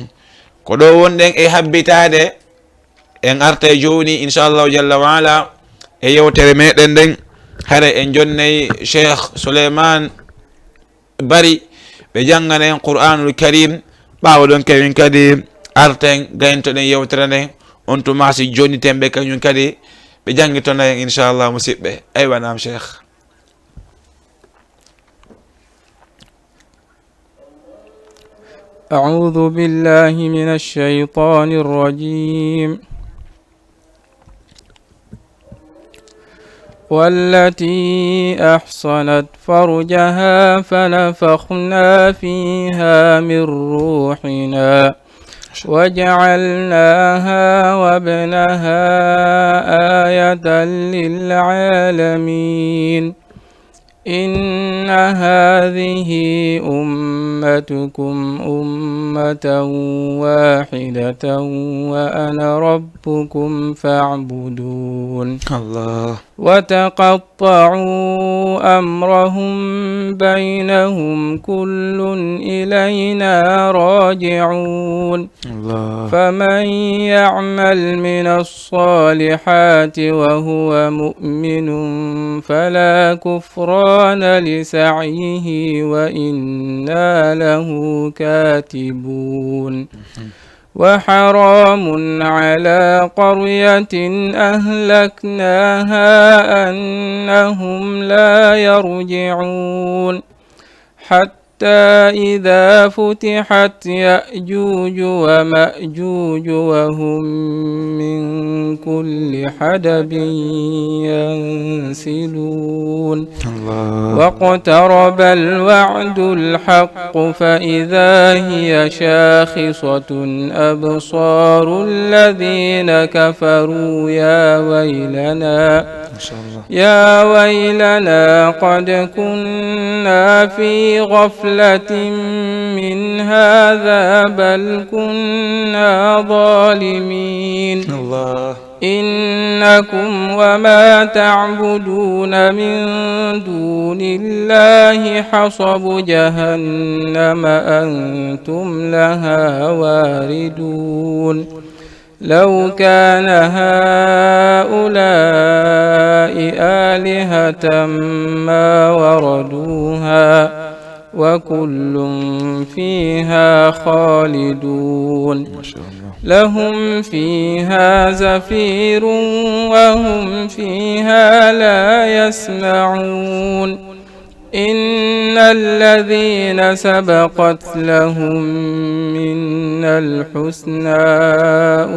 Ko ɗo wonɗen e habbitaade, en artay jooni, inchallahu jalla wa ala, e yewtere meɗen nden. Hare en jonnay Cheikh Souleymane Bari, ɓe janngana en Qur'aanul Kariim. Ɓaawo ɗon, kañum kadi arten, gayntoɗen yewtere nden. On tuma si jonniten ɓe kañum kadi, ɓe janngitona en, inchallah, musiɓɓe. Aywa, naam, Cheikh. أعوذ بالله من الشيطان الرجيم. والتي أحصنت فرجها فنفخنا فيها من روحنا وجعلناها وابنها آية للعالمين. إن هذه أمتكم أمة واحدة وأنا ربكم فاعبدون. الله. وتقطعوا أمرهم بينهم كل إلينا راجعون. الله. فمن يعمل من الصالحات وهو مؤمن فلا كفران لسعيه وإنا له كاتبون. وحرام على قرية أهلكناها أنهم لا يرجعون. حتى إذا فتحت يأجوج ومأجوج وهم من كل حدب ينسلون. الله. واقترب الوعد الحق فإذا هي شاخصة أبصار الذين كفروا يا ويلنا ما شاء الله. يا ويلنا قد كنا في غفلة من هذا بل كنا ظالمين. الله. إنكم وما تعبدون من دون الله حصب جهنم أنتم لها واردون. لو كان هؤلاء آلهة ما وردوها وكل فيها خالدون. ما شاء الله. لهم فيها زفير وهم فيها لا يسمعون. إن الذين سبقت لهم منا الحسنى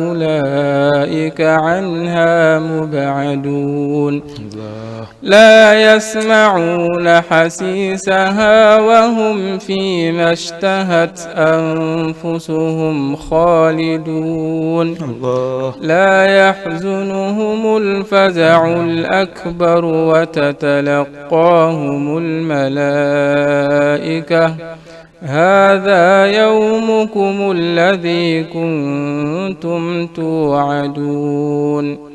أولئك عنها مبعدون. الله. لا يسمعون حسيسها وهم فيما اشتهت أنفسهم خالدون. الله. لا يحزنهم الفزع الأكبر وتتلقاهم الملائكة هذا يومكم الذي كنتم توعدون.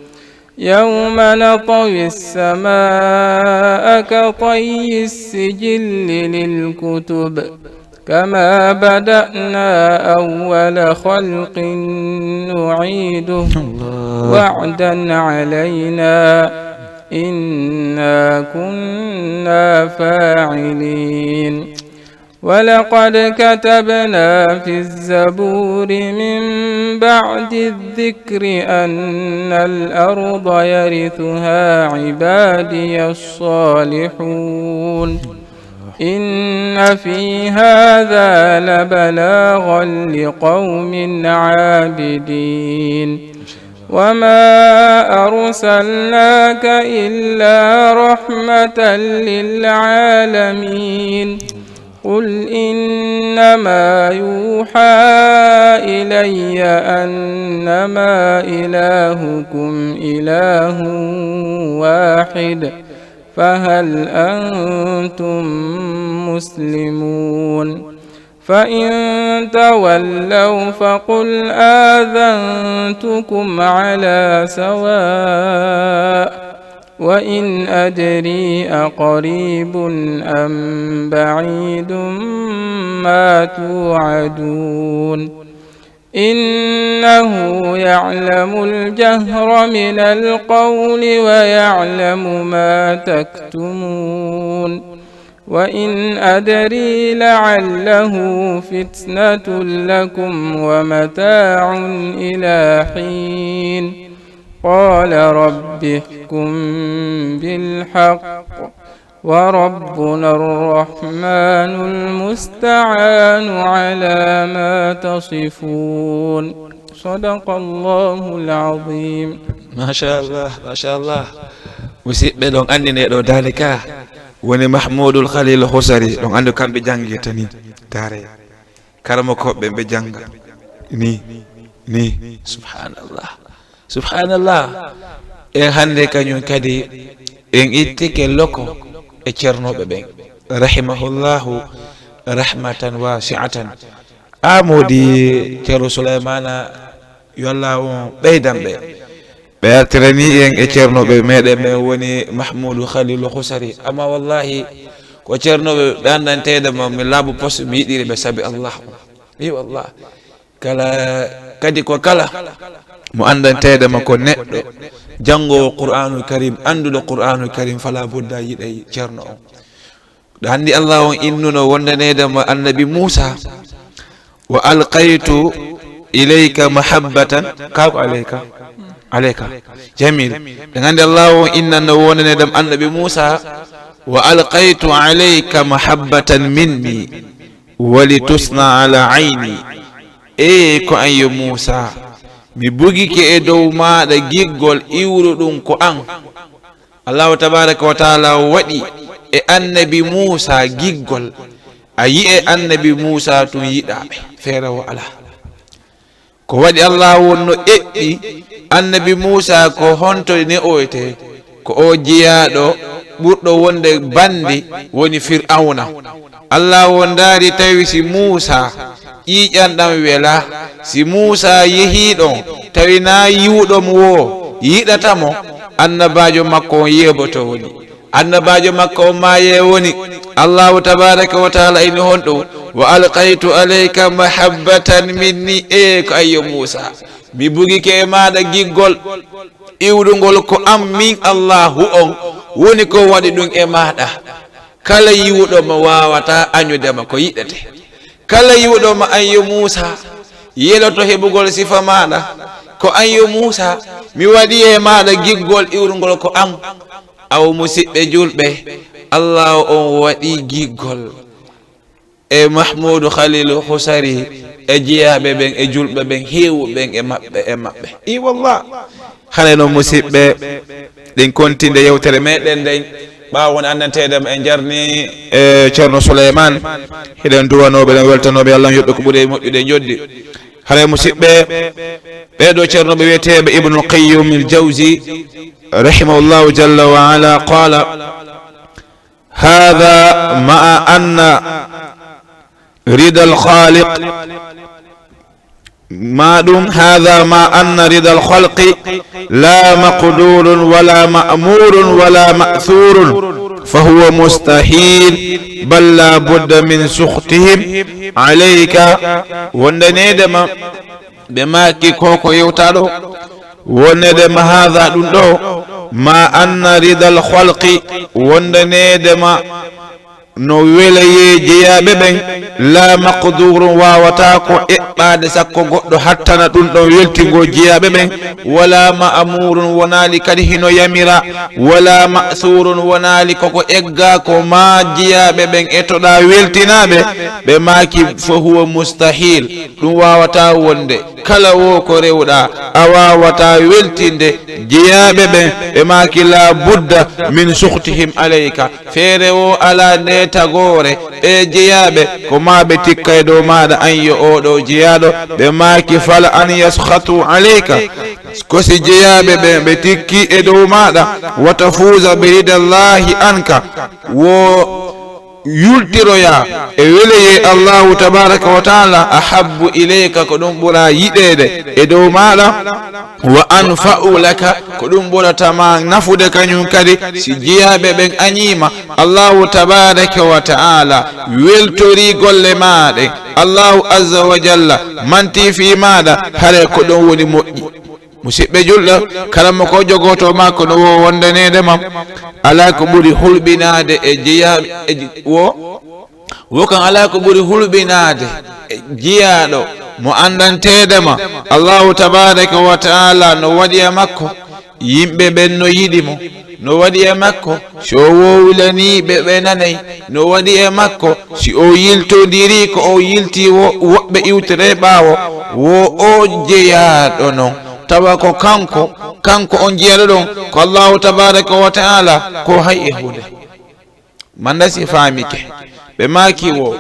يوم نطوي السماء كطي السجل للكتب كما بدأنا أول خلق نعيده الله. وعدا علينا إنا كنا فاعلين. ولقد كتبنا في الزبور من بعد الذكر أن الأرض يرثها عبادي الصالحون. إن في هذا لبلاغا لقوم عابدين. وما أرسلناك إلا رحمة للعالمين. قل إنما يوحى إلي أنما إلهكم إله واحد فهل أنتم مسلمون؟ فإن تولوا فقل آذنتكم على سواء وإن أدري أقريب أم بعيد ما توعدون. إنه يعلم الجهر من القول ويعلم ما تكتمون. وإن أدري لعله فتنة لكم ومتاع إلى حين. قال رب احكم بالحق وربنا الرحمن المستعان على ما تصفون. صدق الله العظيم. Machallah, machallah. Musidɓe, ɗon anndi nde ɗo daali ka woni Mahmoudou Khalil Housary, ɗon anndi kamɓe janngirta ni. Daare. Karamokooɓe ɓe jannga. Ni, ni, subhanallah. Subhanallah. En hannde kañum kadi en ittike loko. e ceernooɓe ɓen, rahimahullahu rahmatan wasi'atan. A moodi Ceerno Sulaymana, yo Allah on ɓeydan ɓe. Ɓe artirani en e ceernooɓe meɗen, ɓen woni Mahmudu Khalilu Khusari. Amma wallahi, ko ceernooɓe ɓe anndanteede ma, mi laabu poste, mi yiɗiri ɓe sabi Allah. Wi wallah. Kala, kadi ko kala mo anndanteede ma ko neɗɗo janngoowo Qur'aanul Karim, annduɗo Qur'aanul Karim, fala budda yiɗay ceerno on. Ɗo anndi Allah on innuno wondaneede ma Annabi Muusa, "Wa alqaytu ilayka mahabbatan", ka ko alayka? Alayka. Jamil. Ɗen anndi Allah on innanno wondaneede ma Annabi Muusa, "Wa alqaytu alayka mahabbatan minni, wa litusna ala ayni." Ee, ko an yo Muusa, mi bugike e dow maaɗa giggol iwruɗum ko an. Allahu tabaraka wa taala waɗi e Annabi Muusa giggol. A yi'e Annabi Muusa tun yiɗaaɓe. Feere o alaa. Ko waɗi Allah wonno eɓɓi Annabi Muusa ko honto ne'oyte? Ko o jeyaaɗo ɓurɗo wonde bandi woni Fir'awna. Allah wo ndaari tawi si Muusa ƴiiƴan ɗan wela, si Muusa yehii ɗon tawi naa yiwuɗo mo woo yiɗata mo, annabaajo makko on yeeboto woni. Annabaajo makko on maayee woni. Allahu tabaraka wa taala ini honɗum, "Wa alqaytu alayka mahabbatan minni", e ko ayyo Muusa, mi bugike e maaɗa giggol iwɗungol ko an min Allahu on woni ko waɗi ɗum e maaɗa. Kala yiwuɗo mo waawata añude ma ko yiɗete. Kala yiwuɗo ma an yo Muusa yeloto heɓugol sifa maaɗa. Ko an yo Muusa mi waɗi e maaɗa giggol iwrungol ko an. Aw musiɓɓe julɓe, Allahu on waɗi giggol e Mahmudu Khalilu Husari e jeyaaɓe ɓen e julɓe ɓen heewuɓe ɓen e maɓɓe e maɓɓe. I wallah. Hare no musiɓɓe, ɗin kontinde yewtere meɗen nden, ɓaawo won anndanteede mo en jarni e Ceerno Suleyman. Hiɗen duwanooɓe, ɗen weltanooɓe Allah on yoɓɓe ko ɓuri e moƴƴude e njoɓdi. Hare musiɓɓe, ɓee ɗoo ceernooɓe wiyeteeɓe Ibnul Qayyim al Jawzi, rahimahullahu jalla wa ala, qaala, "Haadha ma'a anna ridal khaaliq." Ma ɗum, "Haadha ma anna ridal khalqi la maqdurun wala ma'murun wala ma'thurun, fa huwa mustahil, bal la budda min sukhtihim alayka." Wondaneede ma, ɓe maaki ko ko yewtaɗo. Wonede ma haada ɗum ɗo, ma anna ridal khalqi, wondanede ma no welayee jeyaaɓe ɓen, la maqdurun, waawata ko eɓɓaade sakko goɗɗo hattana ɗum ɗon weltingol jeyaaɓe ɓen, wala ma'murun, wonaali kadi hino yamira, wala ma'thurun, wonaali koko egga ko ma jeyaaɓe ɓen etoɗa weltinaɓe, ɓe maaki, fa huwa mustahil, ɗum waawata wonde. Kala wo ko rewɗa, a waawata weltinde jeyaaɓe ɓen, ɓe maaki, la budda min sukhtihim alayka, feere wo alaa nde tagoore, ɓe jeyaaɓe ko ma ɓe tikka e dow maaɗa, an yo oo ɗoo jeyaaɗo, ɓe maaki, fala an yaskhatu alayka, ko si jeyaaɓe ɓen ɓe tikki e dow maaɗa, wa tafuza bi ridallahi anka, wo yultiroya e weleyee Allahu tabaraka wa taala, ahabbu ilayka, ko ɗum ɓura yiɗeede e dow maaɗa, wa anfa'u laka, ko ɗum ɓurata ma nafude kañum kadi, si jiyaaɓe ɓen añiima Allahu tabaraka wa taala, weltori golle maaɗe, Allahu azza wa jalla manti fii maaɗa, hare ko ɗum woni moƴƴi. Musiɓɓe julɗo, karamoko jogoto ma kono wo wondaneede ma, alaa ko ɓuri hulɓinaade e jeya-, e ji-, wo, wo kan alaa ko ɓuri hulɓinaade e jiyaaɗo mo anndanteede ma. Allahu tabaraka wa taala no waɗi e makko, yimɓe ɓen no yiɗi mo, no waɗi e makko, si o wowlanii ɓe, ɓe nanay, no waɗi e makko, si o yiltondiri ko o yilti wo-, woɓɓe iwtere ɓaawo, wo o jeyaaɗo non. Tawa ko kanko, kanko on jiyaaɗo ɗon, ko Allahu tabaraka wa taala, ko hay e huunde. Manda si faamike. Ɓe maaki wo,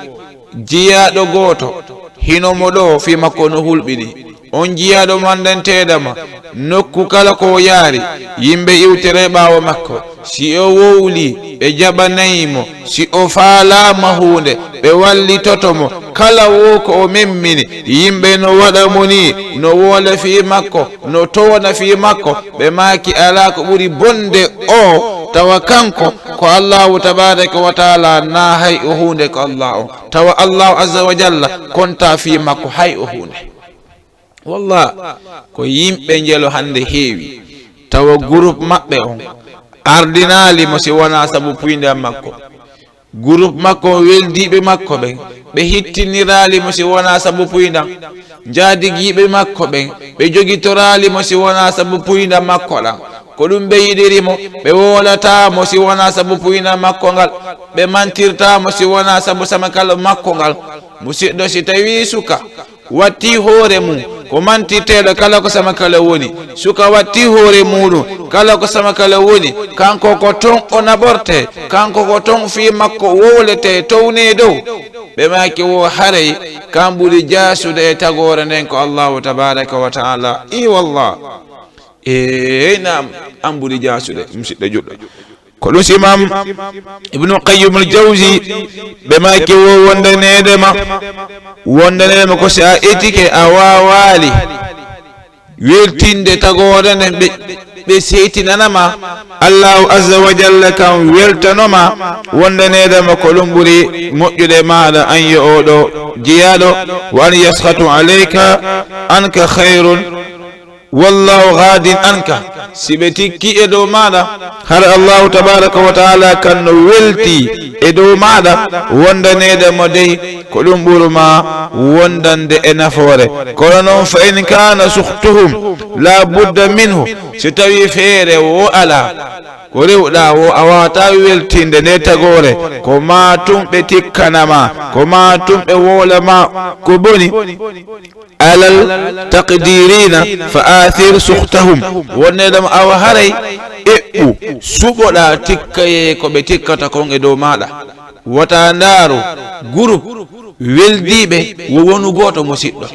jiyaaɗo gooto, hino mo ɗoo fii makko no hulɓini. On jiyaaɗo mo anndanteeɗo ma, nokku kala ko o yaari, yimɓe iwtere ɓaawo makko. Si o wowli, ɓe jaɓanay mo. Si o faalaama huunde, ɓe wallitoto mo. Kala wo ko o memmini, yimɓe no waɗa mo nii, no woola fii makko, no towna fii makko. Ɓe maaki, alaa ko ɓuri bonde o, tawa kanko ko Allaahu tabaaraka wa taala, naa hay o huunde ko Allaahu on. Tawa Allaahu azza wa jalla kontaa fii makko hay o huunde. Wallah, ko yimɓe njelo hannde heewi, tawa groupe maɓɓe on ardinaali mo si wonaa sabu puyndan makko. Groupe makko on, weldiiɓe makko ɓen, ɓe hittiniraali mo si wonaa sabu puyndan. Njaadigiiɓe makko ɓen, ɓe jogitoraali mo si wonaa sabu puyndan makko ɗan. Ko ɗum ɓe yiɗiri mo, ɓe woolataa mo si wonaa sabu puyndan makko ngal, ɓe mantirtaa mo si wonaa sabu samakala makko ngal. Musiɗɗo, si tawii suka wattii hoore mum ko mantirteeɗo kala ko samakala woni, suka wattii hoore muuɗum kala ko samakala woni, kanko ko ton o naɓortee, kanko ko ton fii makko wowletee, townee dow. Ɓe maaki wo haray kan ɓuri jaasude e tagoore nden ko Allaahu tabaaraka wa taala. Ii wallah. Eey, naam, an ɓuri jaasude, musiɗɗo juɗɗo. Ko ɗum si Imam Ibnu Qayyim al-Jawzi, ɓe maaki wo wondaneede ma, wondaneede ma ko si a etike, a waawaali weltinde tagoore nden, ɓe, ɓe seytinana ma. Allahu azza wa jalla kan weltano ma, wondaneede ma ko ɗum ɓuri moƴƴude maaɗa, an yo oo ɗoo jiyaaɗo, wa an yaskhatu alayka, anka khayrun, wallahu ghadin anka. Si ɓe tikki e dow maaɗa, hara Allahu tabaraka wa taala kan no welti e dow maaɗa, wondaneede mo dey, ko ɗum ɓuri ma wondande e nafoore. Kono noon, fa in kana sukhtuhum la budda minhu, si tawi feere wo alaa, ko rewɗaa wo a waawataa weltinde nde tagoore, ko maa tun ɓe tikkana ma, ko maa tun ɓe wowla ma ko boni. Alal taqdirina fa athir sukhtahum. Wonde ɗam awa haray eɓɓu, suɓoɗaa tikkayee ko ɓe tikkata kon e dow maaɗa. Wota ndaaru groupe weldiiɓe wo wonu gooto musiɗɗo.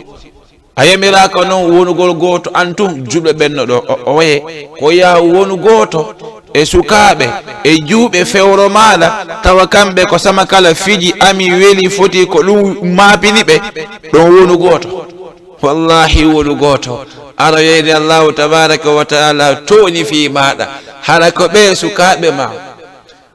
A yamiraaka noon wonugol gooto, an tun juɓɓe ɓen no ɗo o, o waye. Ko yaa wonu gooto e sukaaɓe e juuɓe fewro maaɗa, tawa kamɓe ko sama kala fiji ami weli foti ko ɗum maapini ɓe, ɗon wonu gooto. Wallahi wonu gooto. Aroyeede Allahu tabaraka wa taala tooñi fii maaɗa, hara ko ɓe sukaaɓe ma.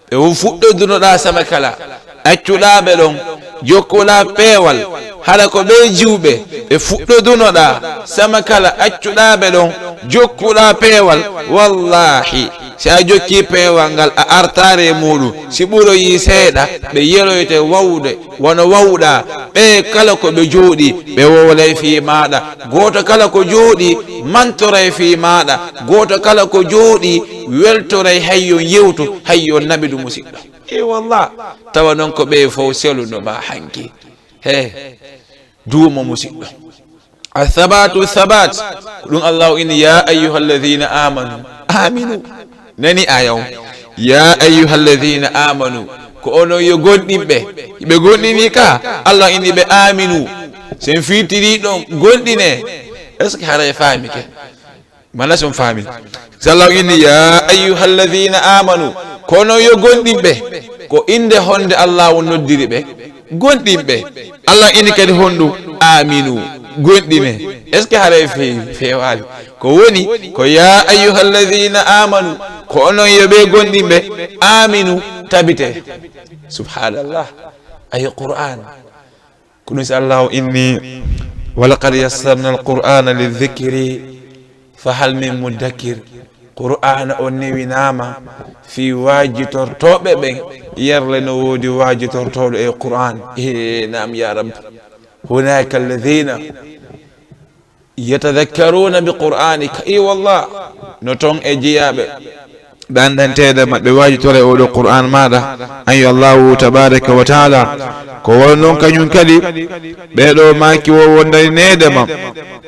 Ɓe wo fuɗɗodunoɗaa sama kala, accuɗaa ɓe ɗon, jokkuɗaa peewal. Hara ko ɓe juuɓe, ɓe fuɗɗodunoɗaa sama kala, accuɗaa ɓe ɗon, jokkuɗaa peewal. Wallahi, si a jokkii peewal ngal, a artaare e muuɗum, si ɓuroyii seeɗa, ɓe yeloyte wawde. Wano wawɗaa, ɓe kala ko ɓe jooɗii, ɓe wowlay fii maaɗa. Gooto kala ko jooɗii, mantoray fii maaɗa. Gooto kala ko jooɗii, weltoray hay yo yewtu, hay yo naɓidu, musiɗɗo. E wallah, tawa noon ko ɓe fof seluno ma hanki. He, duumo, musiɗɗo. Athabatu thabat. Ko ɗum Allahu inni, "Ya ayyuha alladhina amanu, aminu." Nani aya on? "Ya ayyuha alladhina amanu." Ko onon yo gonɗinɓe. Ɓe gonɗini ka? Allah inni ɓe, "Aminu." Sen firtiri ɗon, gonɗine. Est-ce que haray faamike? Mana son faami. Si Allah inni, "Ya ayyuha alladhina amanu." Kono yo gonɗinɓe. Ko innde honde Allah on noddiri ɓe? Gonɗinɓe. Allah ini kadi honɗum? Aminu. Gonɗine. Est-ce que haray fe-, feewaali? Ko woni, ko, "Ya ayyuha alladhina amanu." Ko onon yo ɓe gonɗinɓe. Aminu. Tabite. Subhanallah. Ayo Qur'an. Ko ɗum si Allahu inni, "Wa laqad yassarna al-Qur'ana lidh-dhikri fa hal min muddakir." Qur'aana o newinaama fii waajitortooɓe ɓen, yerle no woodi waajitortooɗo e Qur'aan. Ee, naam, yaa Rabbi. Hunaaka alladhiina yatadhakkaruuna bi Qur'aanika. Ee, wallah, no ton e jiyaaɓe. Ɓe anndanteede maɓɓe waajitore oo ɗoo Qur'aan maaɗa, an yo Allaahu tabaaraka wa taala. Ko wano non kañum kadi, ɓee ɗoo maaki wo wondanineede ma.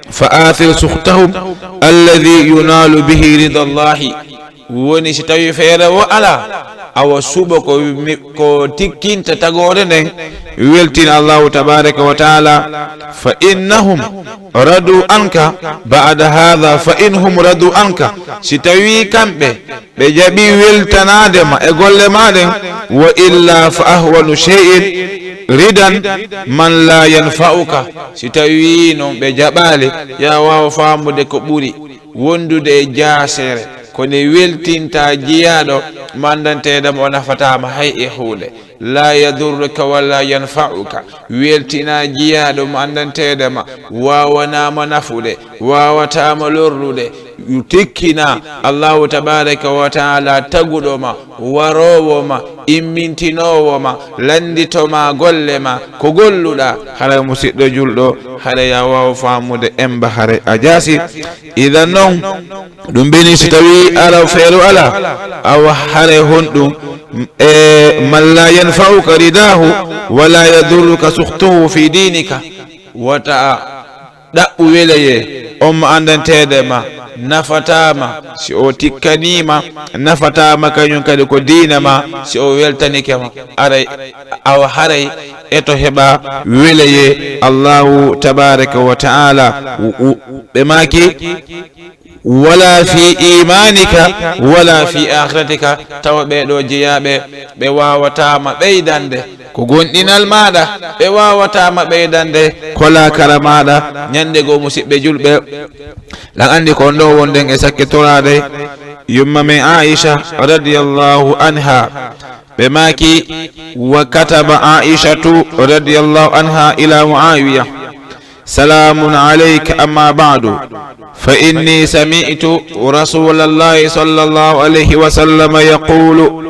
Fa aathir sukhtahum alladhi yunaalu bihi ridallaahi. Woni si tawi feere wo alaa, awa suɓo ko mi-, ko tikkinta tagoore nden, weltina Allahu tabaraka wa taala. Fa innahum radu anka ba'da hadha, fa innahum radu anka, si tawi kamɓe ɓe jaɓi weltanaade ma e golle ma ɗen, wa illa fa ahwanu shay'in ridan man la yanfa'uka, si tawi non ɓe jaɓaali, ya waawa faamude ko ɓuri wondude e jaasere, ko nde weltinta jiyaaɗo mo anndanteeɗo ma o nafataama hay e huunde. La yadurruka wa la yanfa'uka. Weltina jiyaaɗo mo anndanteeɗo ma waawanaama nafude, waawataama lorrude. Tikkina Allahu tabaraka wa taala taguɗo ma, waroowo ma, immintinoowo ma, lanndito ma golle ma, ko golluɗa. Haray musiɗɗo julɗo, haray a waawa faamude emba, haray a jaasi. Idan non, ɗum beni si tawi ala feeru ala, awa haray honɗum, e, man la yanfa'uka ridahu wa la yadurruka sukhtuhu fi dinika. Wata a ɗaɓɓu weleyee on mo anndanteede ma nafataama si o tikkaniima, nafataama kañum kadi ko diina ma si o weltanike ma. Aray, awa haray eto heɓa weleyee Allahu tabaraka wa taala. Ɓe maaki, wala fi imanika wala fi akhiratika, tawa ɓee ɗoo jeyaaɓe ɓe waawataama ɓeydande ko gonɗinal maaɗa, ɓe waawataama ɓeydande ko laakara maaɗa. Ñande goo, musiɓɓe julɓe, ɗan anndi ko on ɗoo wonɗen e sakkitoraade yumma men Aisha radiyallahu anha. Ɓe maaki, wa kataba Aishatu radiyallahu anha ila Muawiya, salamun alayka, amma ba'du, fa inni sami'tu rasulallahi sallallahu alayhi wa sallam yaqulu,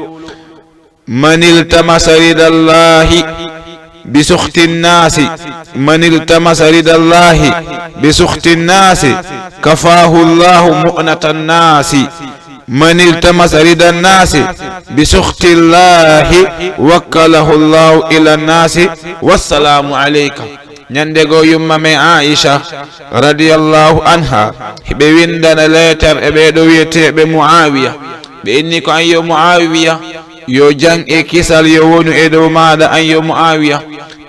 man iltamasa ridallahi bi sukhti nnasi, man iltamasa ridallahi bi sukhti nnasi, kafahu llahu mu'nata nnasi. Man iltamasa rida nnasi bi sukhti llahi, wakkalahu llahu ila nnasi. Wassalamu alayka. Ñande goo, yumma men Aisha radiyallahu anha, hiɓe windana leetar e ɓee ɗoo wi'eteeɓe Muawiya. Ɓe inni ko, an yo Muawiya, yo jam e kisal yo wonu e dow maaɗa, an yo Muawiya.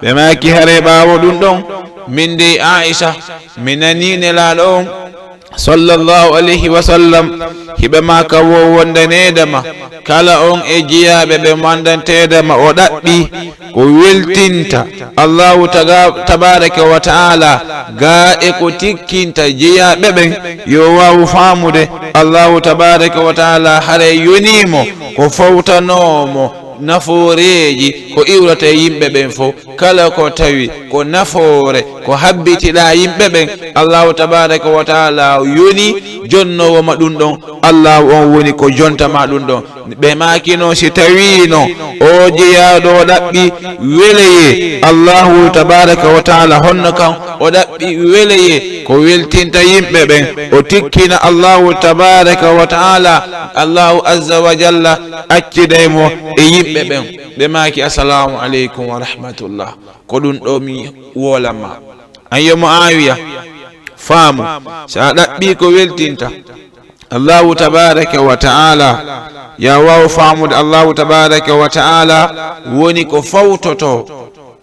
Ɓe maaki, haray ɓaawo ɗum ɗon, min dey Aisha, mi nanii Nelaaɗo on sallallahu alayhi wa sallam hiɓe maaka wo wondaneede ma, kala on e jiyaaɓe ɓe mo anndanteede ma o ɗaɓɓi ko weltinta Allahu taga-, tabaraka wa ta'ala, gaa e ko tikkinta jiyaaɓe ɓen, yo waawu faamude Allahu tabaraka wa ta'ala haray yonii mo ko fawtanoo mo nafooreeji ko iwrata e yimɓe ɓen fof. Kala ko tawi ko nafoore, ko habbitiɗaa yimɓe ɓen, Allahu tabaraka wa ta'ala yoni jonnoowo ma ɗum ɗon, Allahu on woni ko jonta ma ɗum ɗon. Ɓe maaki noon, si tawii noon oo jeyaaɗo o ɗaɓɓi weleyee Allahu tabaraka wa ta'ala, honno kan o ɗaɓɓi weleyee ko weltinta yimɓe ɓen, o tikkina Allahu tabaraka wa ta'ala, Allahu azza wa jalla acciday mo e yimɓe ɓen. Ɓe maaki, "Assalamu aleykum wa rahmatullah. Ko ɗum ɗo mi woolan ma." An yo Muawiya, faamu, so a ɗaɓɓii ko weltinta Allahu tabaraka wa ta'ala, ya waaw faamude Allahu tabaraka wa ta'ala woni ko fawtotoo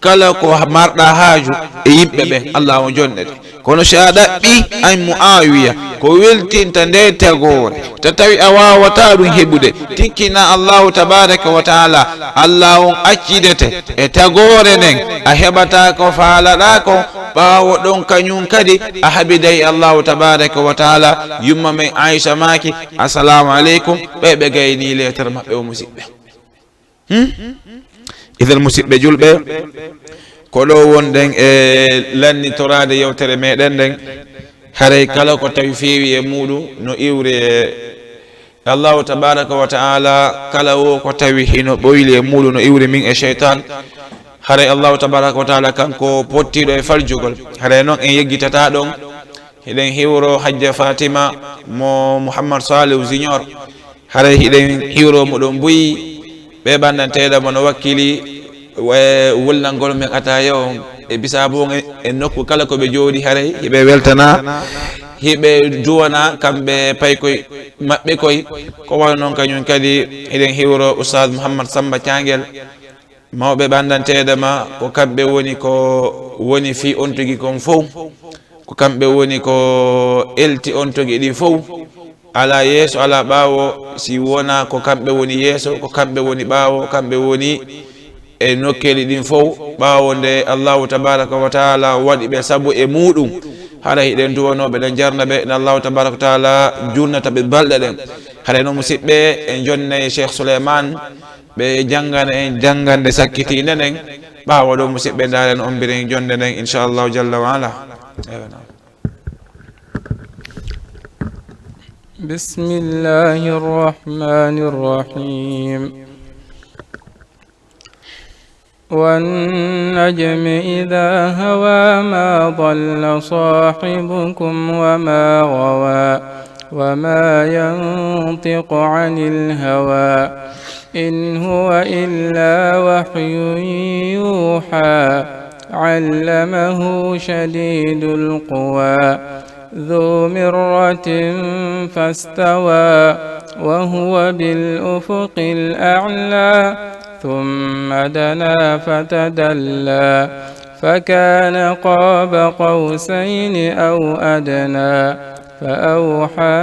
kala ko marɗaa haaju e yimɓe ɓen, Allahu on jonnete. Kono si a ɗaɓɓii an Muawiya ko weltinta nde tagoore, ta tawi a waawataa ɗum heɓude, tikkina Allahu tabaraka wa ta'ala, Allahu on accidete e tagoore nden, a heɓataa ko faalaɗaa kon. Ɓaawo ɗon kañum kadi a haɓiday Allahu tabaraka wa ta'ala. Yumma men Aisha maaki, "Assalamu aleykum." Ɓe ɓe gaynii leetar maɓɓe o, musiɓɓe. Hmm? Idan, musiɓɓe julɓe, ko ɗo wonɗen e lannitoraade yewtere meɗen nden. Haray kala ko tawi feewi e muuɗum no iwri e Allahu tabaraka wa ta'ala, kala wo ko tawi hino ɓoyli e muuɗum no iwri min e sheytan. Haray Allahu tabaraka wa ta'ala kanko pottiiɗo e faljugol. Haray non en yeggitataa ɗon. Hiɗen hiwro Hajja Fatima mo Muhammad Salihu Junior. Haray hiɗen hiwro mo ɗon buy. Ɓe ɓanndanteeɗo mo no wakkili e wulnangol men ataaya on e bisaabu on e, e nokku kala ko ɓe jooɗi, haray hiɓe weltana. hiɓe duwana kamɓe paykoy maɓɓe koy. Ko wano noon kañum kadi, eɗen hiwro Oustaz Mouhammad Samba Thiangel, mawɓe ɓandanteede ma, ko kamɓe woni ko woni fii on tigi kon fow, ko kamɓe woni ko elti on tigi ɗi fow. Alaa yeeso, alaa ɓaawo, si wonaa ko kamɓe woni yeeso, ko kamɓe woni ɓaawo, kamɓe woni e nokkeeli ɗin fow. Ɓaawo nde Allahu tabaraka wa taala waɗi ɓe sabu e muuɗum, hara hiɗen duwanooɓe, ɗen jarna ɓe, nde Allahu tabaraka wa taala junnata ɓe balɗe ɗen. Hara no, musiɓɓe, en jonnay Cheikh Souleymane, ɓe janngana en janngande sakkitiinde nden. Ɓaawo ɗo, musiɓɓe, ndaaren on mbiren jonnde nden, inchallahu jalla wa ala. Ewa, naam. بسم الله الرحمن الرحيم. والنجم إذا هوى، ما ضل صاحبكم وما غوى، وما ينطق عن الهوى، إن هو إلا وحي يوحى، علمه شديد القوى، ذو مرة فاستوى، وهو بالأفق الأعلى، ثم دنا فتدلى، فكان قاب قوسين أو أدنى، فأوحى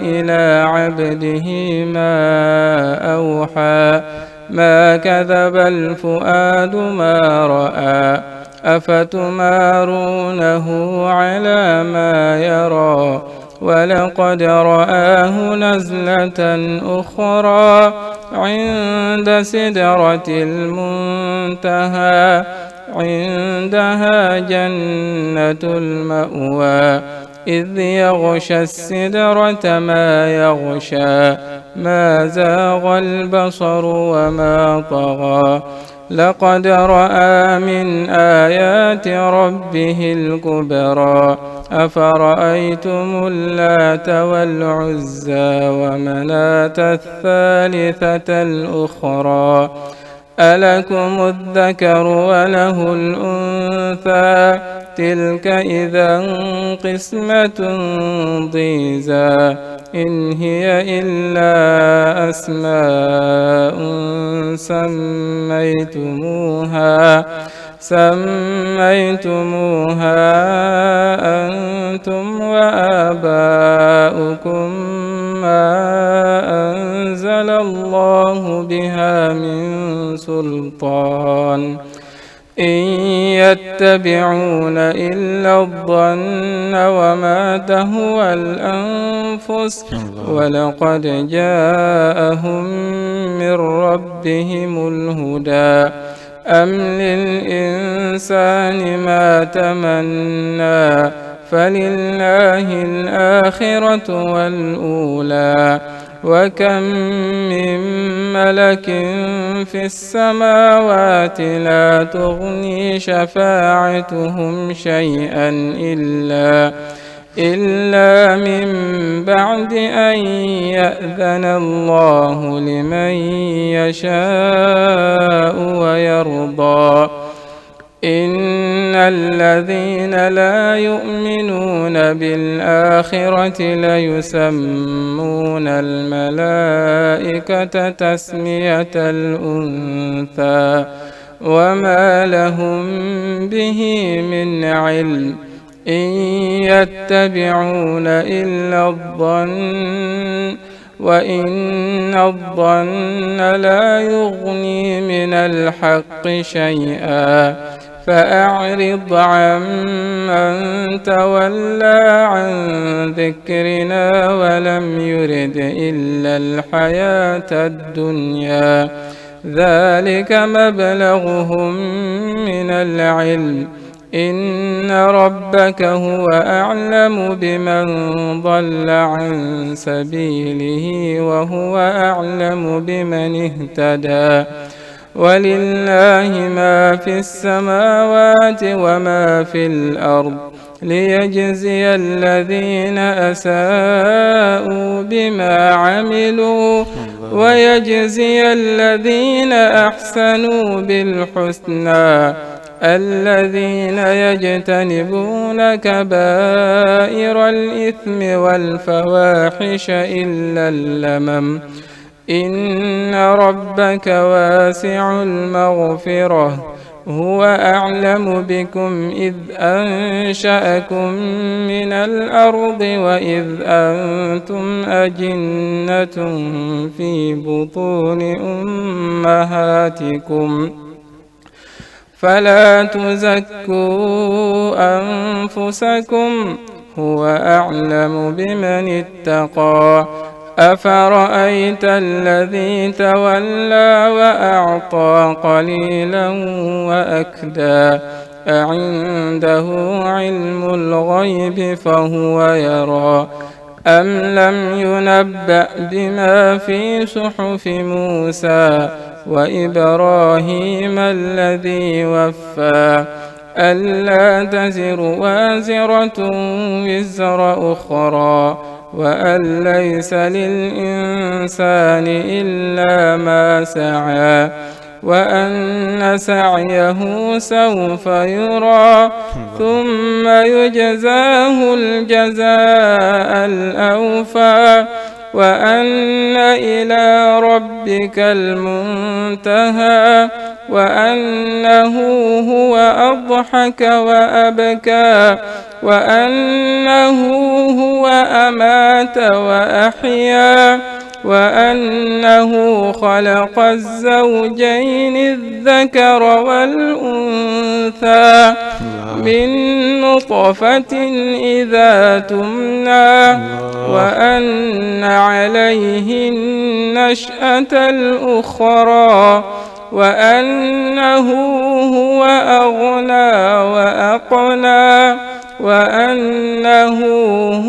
إلى عبده ما أوحى، ما كذب الفؤاد ما رأى، أفتمارونه على ما يرى، ولقد رآه نزلة أخرى عند سدرة المنتهى، عندها جنة المأوى، إذ يغشى السدرة ما يغشى، ما زاغ البصر وما طغى، لقد رأى من آيات ربه الكبرى، أفرأيتم اللات والعزى ومناة الثالثة الأخرى، ألكم الذكر وله الأنثى، تلك إذا قسمة ضيزى، إن هي إلا أسماء سميتموها، سميتموها أنتم وآباؤكم ما أنزل الله بها من سلطان، إن يتبعون إلا الظن وما تهوى الأنفس، الله. ولقد جاءهم من ربهم الهدى، أم للإنسان ما تمنى، فلله الآخرة والأولى، وكم من ملك في السماوات لا تغني شفاعتهم شيئا إلا، إلا من بعد أن يأذن الله لمن يشاء ويرضى. إن الذين لا يؤمنون بالآخرة ليسمون الملائكة تسمية الأنثى، وما لهم به من علم، إن يتبعون إلا الظن، وإن الظن لا يغني من الحق شيئا، فأعرض عمن تولى عن ذكرنا ولم يرد إلا الحياة الدنيا، ذلك مبلغهم من العلم، إن ربك هو أعلم بمن ضل عن سبيله وهو أعلم بمن اهتدى، ولله ما في السماوات وما في الأرض، ليجزي الذين أساءوا بما عملوا، ويجزي الذين أحسنوا بالحسنى، الذين يجتنبون كبائر الإثم والفواحش إلا اللمم إن ربك واسع المغفرة هو أعلم بكم إذ أنشأكم من الأرض وإذ أنتم أجنة في بطون أمهاتكم فلا تزكوا أنفسكم هو أعلم بمن اتقى أفرأيت الذي تولى وأعطى قليلا وأكدى أعنده علم الغيب فهو يرى أم لم ينبأ بما في صحف موسى وإبراهيم الذي وفى ألا تزر وازرة وزر أخرى وأن ليس للإنسان إلا ما سعى وأن سعيه سوف يرى ثم يجزاه الجزاء الأوفى وأن إلى ربك المنتهى وأنه هو أضحك وأبكى وأنه هو أمات وأحيا وأنه خلق الزوجين الذكر والأنثى من نطفة إذا تمنى وأن عليه النشأة الأخرى وأنه هو أغنى وأقنى وأنه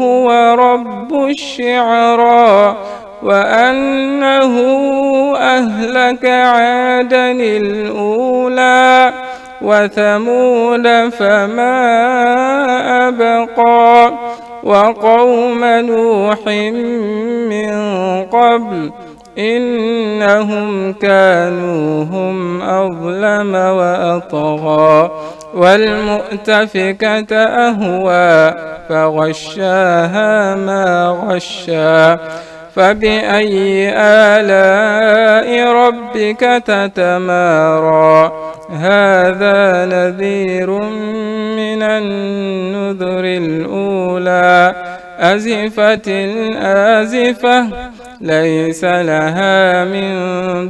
هو رب الشعرى وأنه أهلك عادا الأولى وثمود فما أبقى وقوم نوح من قبل إنهم كانوا هم أظلم وأطغى والمؤتفكة أهوى فغشاها ما غشى فبأي آلاء ربك تتمارى هذا نذير من النذر الأولى أزفت الآزفة ليس لها من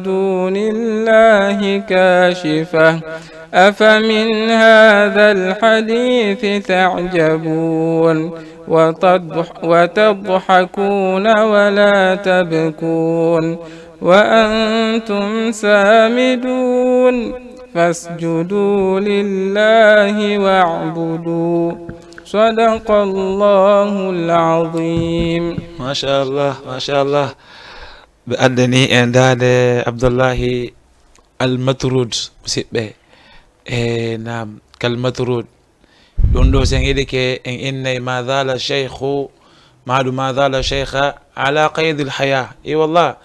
دون الله كاشفة أفمن هذا الحديث تعجبون وتضح وتضحكون ولا تبكون وأنتم سامدون فاسجدوا لله واعبدوا صدق الله العظيم Machallah, machallah. Ɓe anndani en daande Abdullahi Almatrud, musidɓe. E naam, Kalmatrud. Ɗum ɗo sen heɗike en innay ma zala cheikhu, maɗum ma zala cheikha ala qaydil haya. I wallah,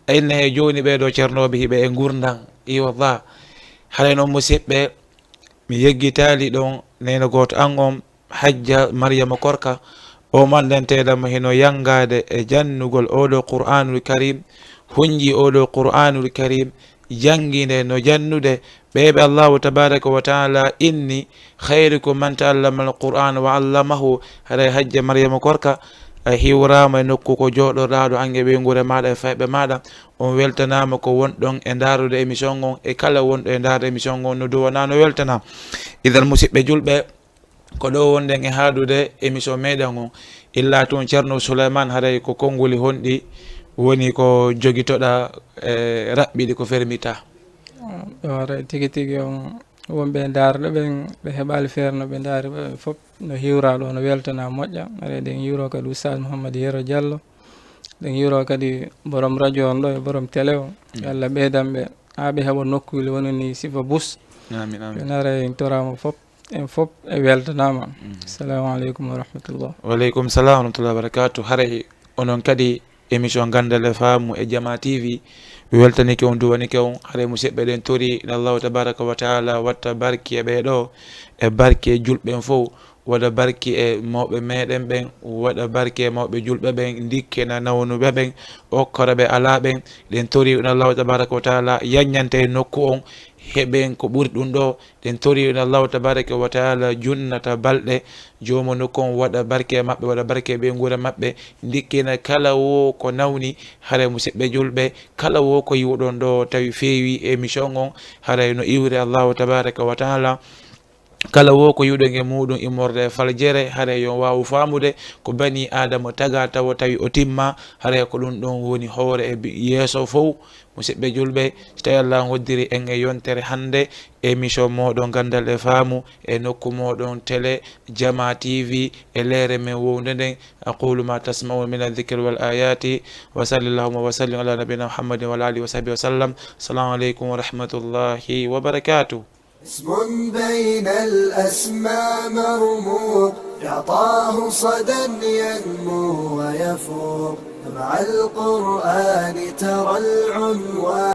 a inna he jooni ɓee ɗo ceernooɓe hiɓe e ngurndan. I wallah. Haray noon musidɓe, mi yeggitaali ɗon neyna gooto an on, Hajja Mariyama Korka, o manndanteeɗo mo hino yanngaade e jannugol oo ɗoo Qur'aanul Kariim, hunnji oo ɗoo Qur'aanul Kariim, janngi nde no jannude ɓee ɓe Allaahu tabaaraka wa taala inni, khayrukum man ta'allama al-Qur'aana wa 'allamahu. Haray Hajja Mariyama Korka, a hiwraama e nokku ko jooɗorɗaa ɗo, an e ɓeynguure maaɗa e fayɓe maaɗa. On weltanaama ko wonɗon e ndaarude émission on, e kala wonɗo e ndaarde émission on no duwanaa no weltanaa. Idan musidɓe julɓe, ko ɗo wonɗen e haaɗude émission meɗen on, illa tun Ceerno Suleymaan, haray ko konnguli honɗi woni ko jogitoɗaa e raɓɓiɗi ko fermita? Ɗo haray tigi tigi on wonɓe e ndaarde ɓen, ɓe heɓaali feere no ɓe ndaari ɓe fof no hiwraa ɗo, no weltanaa moƴƴa. Haray ɗen hiwroo kadi Oustaz Mouhammad Yero Diallo, ɗen hiwroo kadi borom radio on ɗo e borom télé on. Yo Allah ɓeydan ɓe haa ɓe heɓa nokkuuli woni ni sifa bus. Amin, amin. Ɓe nara en toraama fof, en fof e weltanaama. Assalamu aleykum wa rahmatullah. Waleykum salam wa rahmatullahi wa barakatuh. Haray onon kadi émission Ganndal e Faamu e Jama T V. Weltanike on, duwanike on. Haray musidɓe, ɗen tori no Allahu tabaraka wa taala watta barki e ɓee ɗoo, e barki e julɓe ɓen fow, waɗa barki e mawɓe meɗen ɓen, waɗa barki e mawɓe julɓe ɓen, ndikkina nawnuɓe ɓen, okkora ɓe alaa ɓen. Ɗen tori no Allahu tabaraka wa taala yanñante e nokku on, heɓen ko ɓuri ɗum ɗoo. Ɗen tori no Allahu tabaraka wa taala junnata balɗe, joomo nokku on waɗa barke e maɓɓe, waɗa barke e ɓeynguure maɓɓe, ndikkina kala wo ko nawni. Haray musidɓe julɓe, kala wo ko yiwuɗon ɗoo tawi feewi émission on, haray no iwri Allahu tabaraka wa taala. Kala wo ko yiwuɗon e muɗum immorde e faljere, haray yo waawu faamude ko bani Aadama taga tawa tawi o timma, haray ko ɗum ɗon woni hoore e bi-, yeeso fow. Musidɓe julɓe, so tawi Allah hoddiri en e yontere hannde, émission mooɗon Ganndal e Faamu e nokku mooɗon télé Jama T V e leere men wownde nden. أقول ما تسمعون من الذكر والآيات، وصل اللهم وسلم على نبينا محمد وعلى آله وصحبه وسلم. السلام عليكم ورحمة الله وبركاته. اسم بين الأسماء مرموق، يعطاه صدى ينمو ويفوق. مع القرآن ترى العنوان